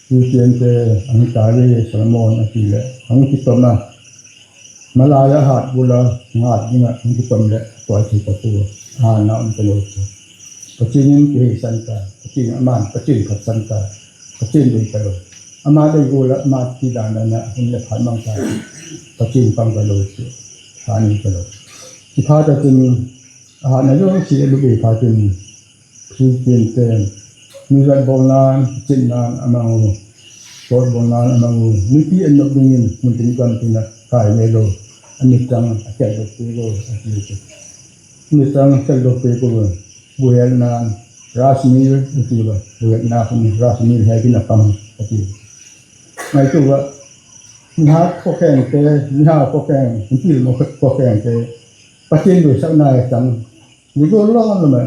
Philistiante a hita ve Solomon a ti le a hong kitom a, malai a hat bul a, hat dingah hong kitom le a tuai thei ta pu a, a hatna om ta lo cu. Pasian in kiheisan ta, Pasian in a man, Pasian in phatsan ta, Pasian in dei ta lo. Ama dei gol ah ama ti dan dan ah hun le phat mang ta, Pasian in pang ta lo cu, phan ta lo. Ci phat ah cun a hatna zong si a lup ei phat in, Philistiante nizat bawlnan, cinnan a mang uh, sawt bawlnan a mang uh, mipi an nop dingin mun tin gam tin ah kai ve lo, a mitang a kel dok pe lo, a ti cu. Mitang a kel dok pe ko lo, buhelnan, rasmil, a ti lo, buhelna hun rasmil he kin a pang, a ti. Ngai tu va, nihat ko keng te, niha ko keng, pil mo ko keng te, Pasian doi sakna e tang, ni gol lawm lawm a,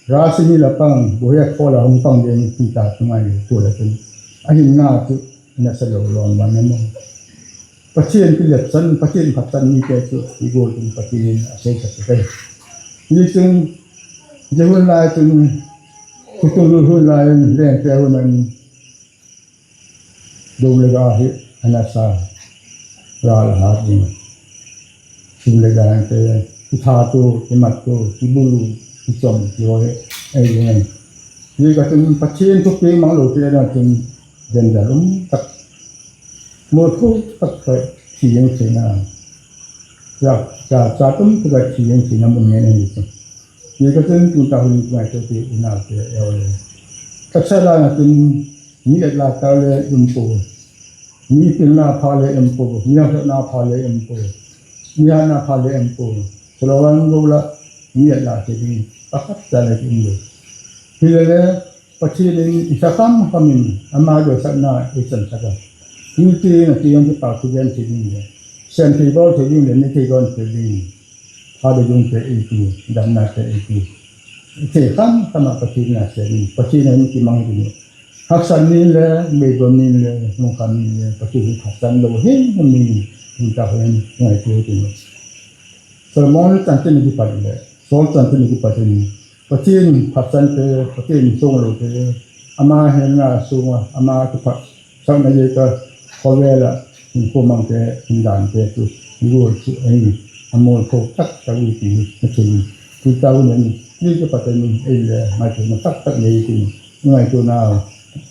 rasmil a pang, buhek khawl a hong pang ding ti ta tu ngai tu la cun. A hinna cu na sa lo lawm va na maw. Pasian kilepsan, Pasian phatsan mite cu ni gol cun Pasian in a seisak tuk ei. Ni cun, zia hun lai cun, khutung lut hun lai in, lengte hun an, Dum le ga hi a nasa, ral a hat ding. Sim le ga te, i tha tu, i mat tu, i bulu, i com, i ho hi, ei ding. Hi ka tun Pathian thupi mang lo te na tun, den da lum tak. Mo thu tak tak, thi yang thei na. Ya, ya, cha tum tak thi yang thei na mun ngen ei ding. Hi ka tun tun ta hun ngai tu ti u na te, eo le. Ka sa la na tun, Mi et la ta le um po. Mi pilna pha le um po. Mi hauhna pha le um po. Mi hana pha le um po. Solomon go la mi et la te ding. Pakhat ta le um lo. Hi le le, Pathian in i sa kham kham in, ama doi sakna i san sak a. Hi ti na ti ang ti pa ku gen ti ding le. Sen ti go ti ding le, ni ti go ti ding. Pha ding te i ti, damna te i ti. I ti kham kham a Pathian na se ding. Pathian in ti mang ding. Haksat nin le, beidon nin le, lungkham nin le, Pathian hi haksat lo hi, nin, nin ta hen, ngai tu hi. Solomon chan tin kipat le, Saul chan tin kipat in, Pathian haksat te, Pathian sung lo te, ama hen na sung a, ama tu phat, sak na ye ka, khawvel a, in khua mang te, in dan te tu, in gol tu, ei, a mol ko tak tak wi ti, na tu, tu ta wi na ni, ni kipat ni, ei le, ngai tu na tak tak nei tu, ngai tu na,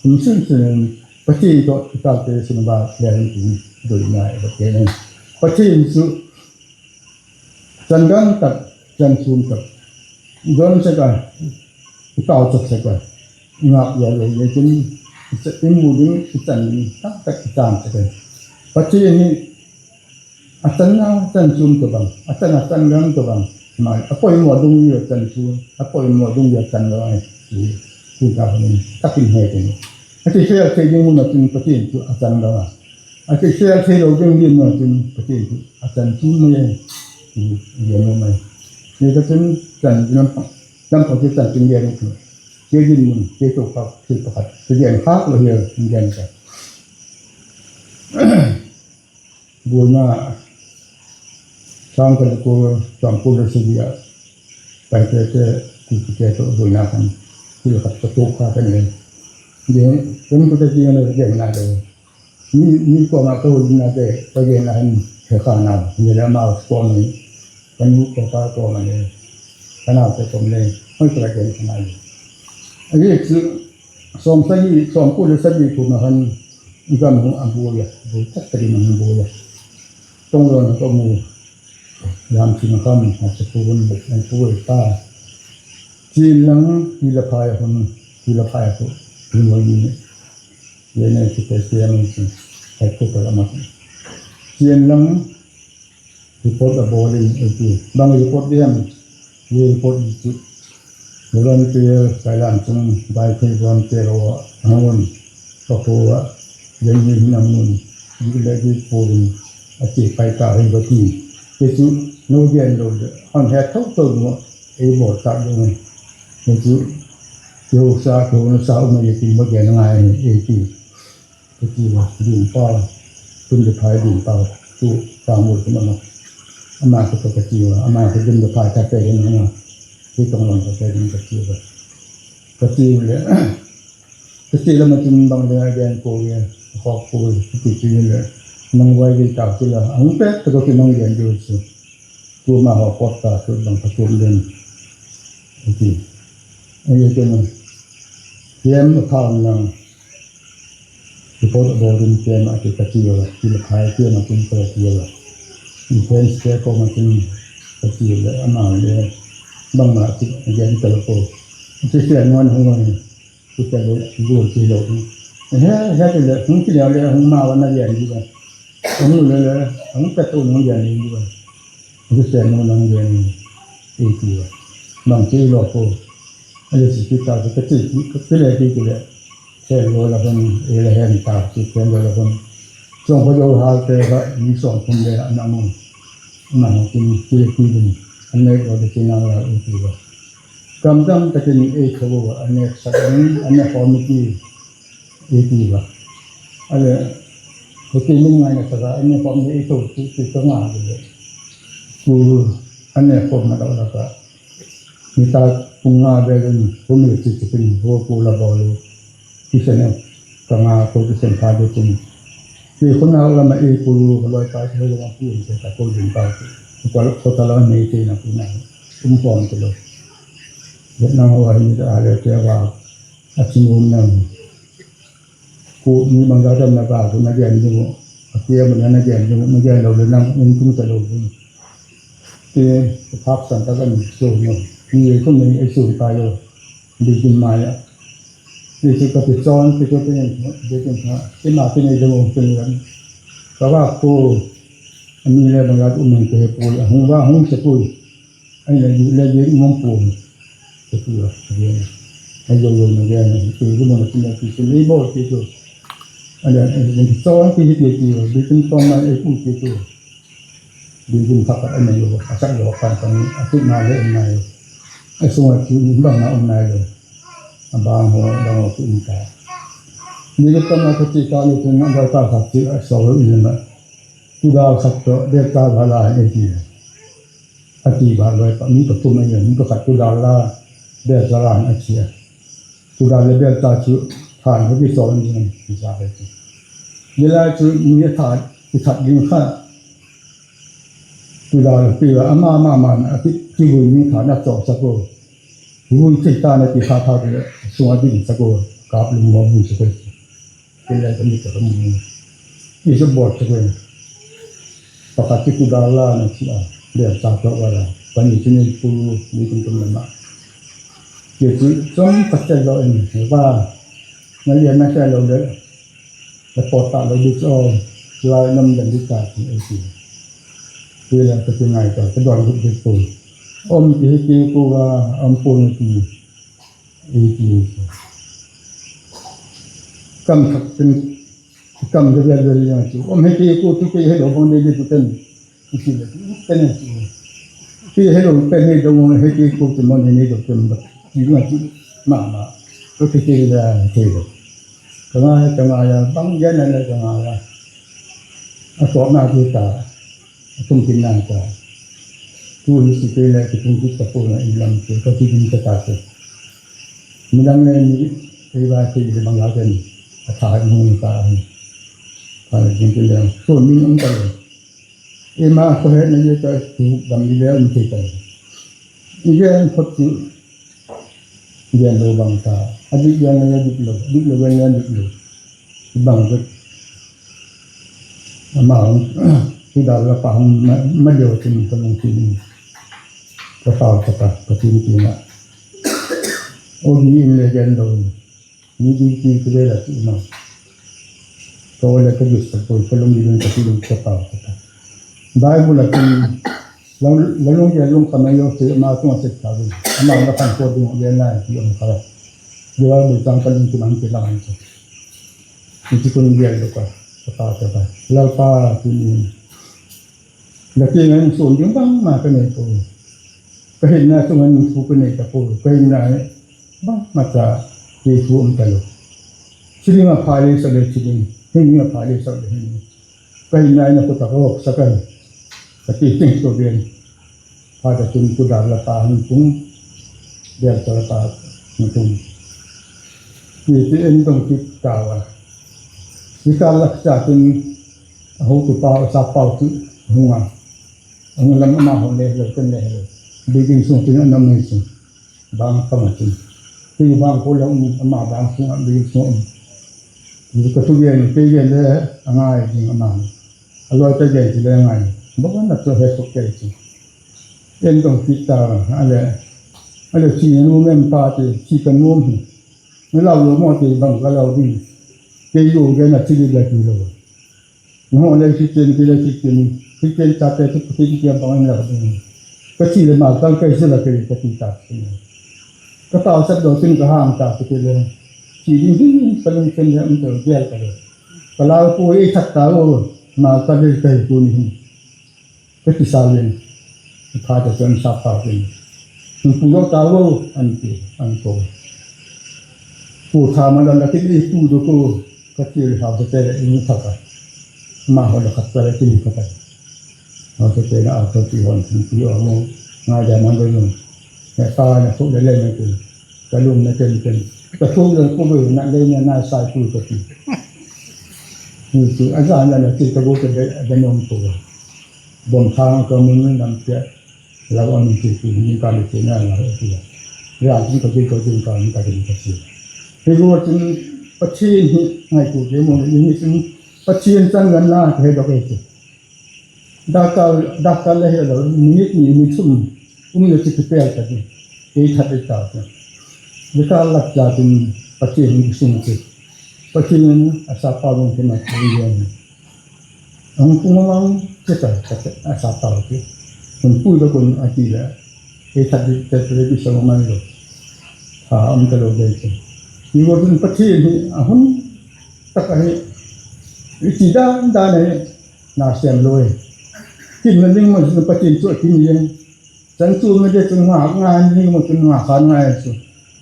kum sin sin, Pathian tawh i talte sungah lian in doi ngai a va kei in. Pathian cu candang tak, cansum tak, don sak a, i tau sak sak a, i ngak ya lo le cun, i mu ding, i can ding, tak tak i cam sak a. Pathian hi A can a can sum tawh bang, a can a can lam tawh bang, ma a poimawh dungzui a can sum, a poimawh dungzui a can lam ai. Ci, ci ta hong takin he teng. A kikhial thei ding mun a cin Pathian thu a can lam a, a kikhial thei lo ding ding mun a cin Pathian thu a can sum mai ai. Ci, ci a mu mai. Ni ka cin can lam, lam pa ci can cin gen thu. Ci din mun, ci to pa, ci pa khat. Ci gen khak lo hial, ci gen ka. Buaina sang khat le kul, sang kul le sagih ah Paite te, Kukite tawh buaina khat, thil khat ka tuak kha ka nei. Gen, gen kute ci na gen na de. Ni, ni ko ma ka hu na de, ka gen na han he kha na, ni le ma ko ni. Ka nu ka pa ko ma ni, ka naute ko ma ni, hoi ka la gen ka nai. A hi cu, sawm sagih, sawm kul le sagih kum a han, i gam hong a buai a, buai tak tak in hong buai a. Tong lawn a ka mu, lam cin a kam, a ca pu hun, a pu e pa. Cin lang, ki la phai a hun, ki la phai a hun, ki la phai a hun. Ye ne ki te te a mun cin, a pu ka la ma. Cin lang, report a bawl in ei ti. Bang report diam, ye report di ti. Volunteer, kailam cung, bai thei volunteer aw, hangun, papo a, ye ni hinam nun, di le di po in, a ti pai ta hei ba ti. Te cu, no gen lo le, hon he thau thau no, ei bawl ta ding. Te cu, keu sa, keu na sa, um a ye ti, ma gen ngai, ei ti. Ka ci uh a, Ding Pau, Ding Pau, Ding Pau, tu Pau Mul kum amah. Amah ka tawh ka ci uh a, amah ka Ding Pau tate in amah. Hi tong lam tate in ka ci uh a. Ka ci uh le, ka ci lam a cin bang le a gen ko le, a khawk ko le, ka ci ci le. Nang vai ding tau ci la, a hung pek ka tawh ci nang gen ding ci. Tu amah hawk kawt ka, tu bang ka tuam den. Ka ci. A ye ke na. Hiam a phau nang. Report a bawl ding ciang a ti ka ci lo, ti la phai ciang a ti ka ci lo. Defense te ko ma tin ka ci lo, amah le bangmah ci a gen ka lo ko. Ci sia nuan hong lo ni, ci ka le gol ci lo ni. He, he ci le, hong ci le, hong ma wan a gen di ba. Hong le le, hong pet tu hong gen di ba. Hong ci sia nuan hong gen di ba. Bang ci lo ko. A le ci ci ka, ci ka ci, ci le ci ci le. Sen lo la hun, e la hen ta, ci sen lo la hun. Song pa do hal te ha, ni song pun le na mu. Na mu kin ci le ci ding. An ne lo de ci na la u ci lo. Kam dam ta kin e ko lo, an ne sa ding, an ne ko mi ci e ci lo. Ale, ko ci mi ngai na sa, an ne ko mi e ko ci ci ka nga de. Ku, an ne ko ma do la ka. Nitak pung nga velin hum le ci cikin hua ku la bawl uh. Kisen e ka nga ko kisen pha de cin. Ki khun hau lama e ku lu ka loi pa ci hau lama pu in se ka ko din pa ci. Ko ta lama mei ci na ku na um pawm ci lo. Vietnam hau a hi ni ta a le te a va a ci ngun nang. Ku mi bang za tam na ka ku na gen ding uh. A kia mun na gen ding uh, na gen lo le nang in tung ta lo ding. Ti ka phak san ta kan so no. Ni ye kun ni ai so ta yo. Di kin ma ya. Ni si ka ti son ti ko ti ni di kin ha. Ti ma ti ni ding uh ti ni. Ka va ku. Ani le bang za tu men te pu. Hung va hung se pu. Ai le di le di mong pu. Te pu la. Ai yo yo na gen. Ti ku mo na ti na ti ni bo ti ko. Ai le ai le ti son ti ti ti. Di kin ton ma ai pu ti ko. Building khat khat a nei lo, a sak lo, a kan kan, a tuh nai lo, a nei lo. A sungah cu in bang na om nai lo. A bang ho, a bang ho cu in ta. Ni le tam a ka ci ka ni tun a bai pa khat ci a so lo in ma. Tudal khat to, de ta ba la ni ti. A ti ba lo pa mi pathum a ni, mi pakhat tudal la, de ta la a ci a. Tudal le bel ta cu than ka kisawm ding an kisa ve cu. Nilai cu mi a that kithat ding kha. Tudal pi a ama ama man a ki kivui mi than a cawh sak uh. Kivui thei ta na ti kha kha le sung a ding sak uh. Kap lum mo bui sak uh. Kin lai ka mi ka ka mu. Ki sa bawt sak uh. Pakhat ci kudal la na ci a, bel sa tlok a la, pani ci nei pu, ni kum kum lama. Ki ci som ka tel lo in, ba, na lian na tel lo le, na pot ta lo di so, lai nam dan di ta ci ei ci. Kei la ka kingai ta, ka duan lut lut pun. Om ki hi ki ku va, om pun ki. Ei ki. Kam thak tin, kam ka bel bel yang ki. Om hi ki ku tu ki hello bong de de tu ten. Ki le tu ten ki. Ki hello pen hi dong hi ki ku tu mon hi ni do ten ba. Ki ma ki. Ma ma. Tu ki ki la ki. Ka ngai, ka ngai ya, bang ya na la ka ngai ya. A suak na ki ta. A tum kin na ta. Tu hi si te le ki tum ki ta pu na i lam te ka ki dim ta ta te. Midang le ni ei ba te le bang la te ni. A tha mu ka ni. Ka le dim te le. So min ong ta le. Ei ma ko he na ye ta tu dam ni le ong te ta le. Ni le ong ko tu. Gen lo bang ta. A dik gen lo, a dik lo, a dik lo gen lo, a dik lo. Bang dik. Ama hong, tu dal la pa hong ma, ma lio tin ka lung tin. Ka pau ka pa, ka tin tin a. O gi in le gen lo. Ni di ti ka le la ti no. Ka o le ka jus ka poi ka lung di lung ka ti lung ka pau ka ta. Bible a kin la lung ya lung ka mai yo se ma tung a se ka lung. Ama la kan ko dung ya na ti ong ka la. Yo a bu tang ka lung ti man ti la man ti. Ni ti kun ya lo ka. Ka pau ka ta. La pa ti ni. La ti ngan sun ding bang ma ka nei ko. Ka hinna tu ngan thu ka nei ka ko. Ka hinna bang ma ta ti thu om ta lo. Ci ding a pha le sa le ci ding. Hing ding a pha le sa le hing. Ka hinna ina ko ta ko sa kan. Ka ti ting ko bien. Pha ta tun ku dar la ta hing tung. Bial ta la ta hing tung. Ti ti en dong ti ta wa. Ti ta lak sa tun. A hotu pau, a sa pau ti hung a. A hong lam ama hong le lo, ken le lo. Building sung tin a nam hong sung. Bang kama tin. Tui bang ko la um, ama bang sung a building sung um. Ni ka tu gen, te gen le a ngai ding ama. A loi te gen ti le a ngai. Ba kan na tu he suk te ti. En dong ti ta a le. A le ci nu mem pa ti, ci ka nu mi. Ni lau lo mo ti bang ka lau ding. Te yo gen a ci li la ti lo. Nho le Christian, ki le Christian, Christian ta te tu Christian bang la. Ka ci le ma kal kai se la kai ka ti ta. Ka ta sa do sin ka hang ta ki le. Ci ding ding ka lung sen le am to gel ka le. Ka la ko e khat ta o ma ka le kai tu ni. Ka ti sa le. Ka ta sa sa pa ni. Pu lo ta o an ti an ko. Pu tha ma la la ki pu do ko. Ka ti le hau sa te le in tha ka. Ma ho la khat ka le ti ni khat ka. Hau sa te na a ka ti hon ti ti o mo. Ngai da man do no. Ya ka na ko le le me ko. Ka lum na ten ten. Ka ko le ko be na le na na sa ku ka ti. Ni tu a za na na ti ka bo ka de de nom ko. Bom thang ka mun nam pia. Lau a min ti ti ni ka le ti na la ti. Ya tin ka ti ka ti ka ni ka ti ka ti. Hi go tin Pathian hi ngai tu ke mo ni tin Pathian chan ngan na he do ke ti. Dakal dakal le he lo minute ni ni thum um le ti pel ka ti. Ke that de ta ti. Ni ka lak ja tin Pathian ni sung ti. Pathian a sa pa bang ti ma ti. Ang kung ang cita cita a sa tau ti. Kun pui da kun a ti la. E ta di te te di sa ma lo. A am ta lo be ti. Ni wo dun Pathian hi a hun tak a hi. I ti dan dan a hi na siam lo e. Kin na ding ma dun Pathian tu a kin yen. Chan tu ma de tu nga nga ding ma tu nga khan nga e tu.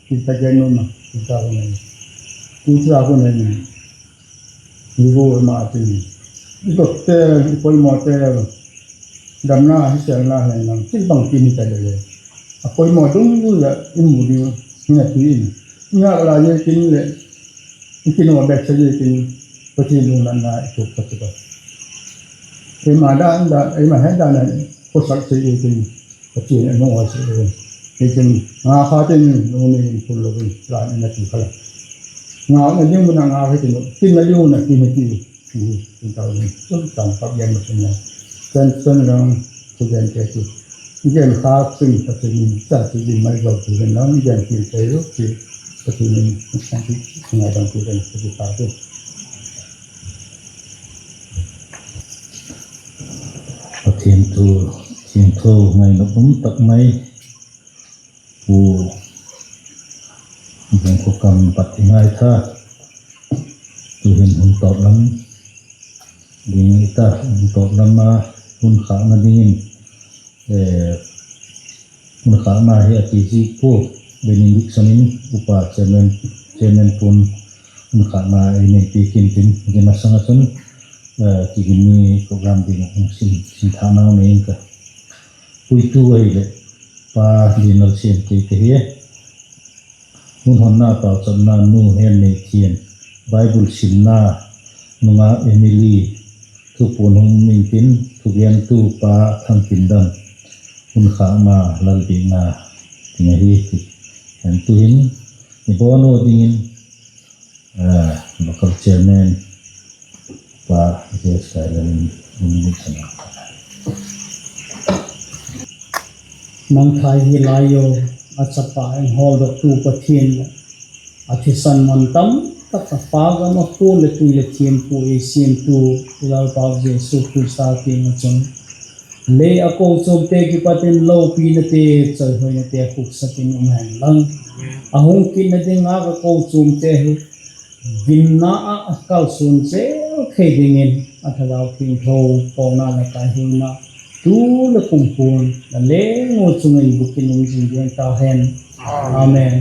Ki ta gen no ma. Ki ta ko na. Ki ta ko na ni. Ni vo ma tin. I dokte, i poimawte, damna hi selna hen lang, thil bangkim hi ta lele. A poimaw dungdung la i mu ding hi na pi in. I ngak la ye kin le, i kin wa bek sa ye kin, Pathian lungdamna i tuk ka tuk a. Eima dan dan, eima het dan dan, kosak sa ye kin. Pathian a nung a si e. Nitin nga kha tin nung ni in pul lo in plan in a ti khala. Nga na ding mun a nga kha tin tin na ding mun a tin na ti. Tin tau ni tun tan pak yan ma tin na. Tan tan lang tu yan te tu. Yan kha tin Pathian in sa ti din mai lo tu yan lang yan ti te lo ti. Pathian in sa ti nga dang tu yan ti ta tu. Pathian thu thiangtho ngainop um tak mai Pu Bung Khua Kam Pat i ngaitha, tuhin hun tawp lam ding i ta, hun tawp lam a hun khak nadingin, eh, hun khakna hi a kizik Pu Benediction in upa chairman, chairman pun hun khakna ei nei pikin tin, gina sanga chun, eh, kigin ni program ding a hong sin, sin thana nei in ka. Puitu ahi le Pa Dinal Sian kei ka hi. Hun honna pauchapna Nu Hen Nei Thian, Bible simna nungak Emily, thupun hong mintin, thugentu Pa Thang Kim Dam, hun khakna lalbikna ding ahi ti. Hen tuhin i bawn uh dingin, ah, local chairman Pa J S Kailan in hong mintin. Mangthai hi lai o, a chapa eng hawldoktu Pathian le a thisan man tam tak a pagam a pu le tui le thiampu ei siamtu i Lalpa Jesu Khrista kiang a chun lei a kochuamte kipatin lopinate, chawihoinate a khuksatin um hen lang. A hung kitna ding ngak a kochuamte hi ginna ah a kalsuan zel thei dingin a Thlarau Thiangtho pawlna le kaihhuaina tu le kumkun na leng uh cungin bukin um zing ding ta hen. Amen.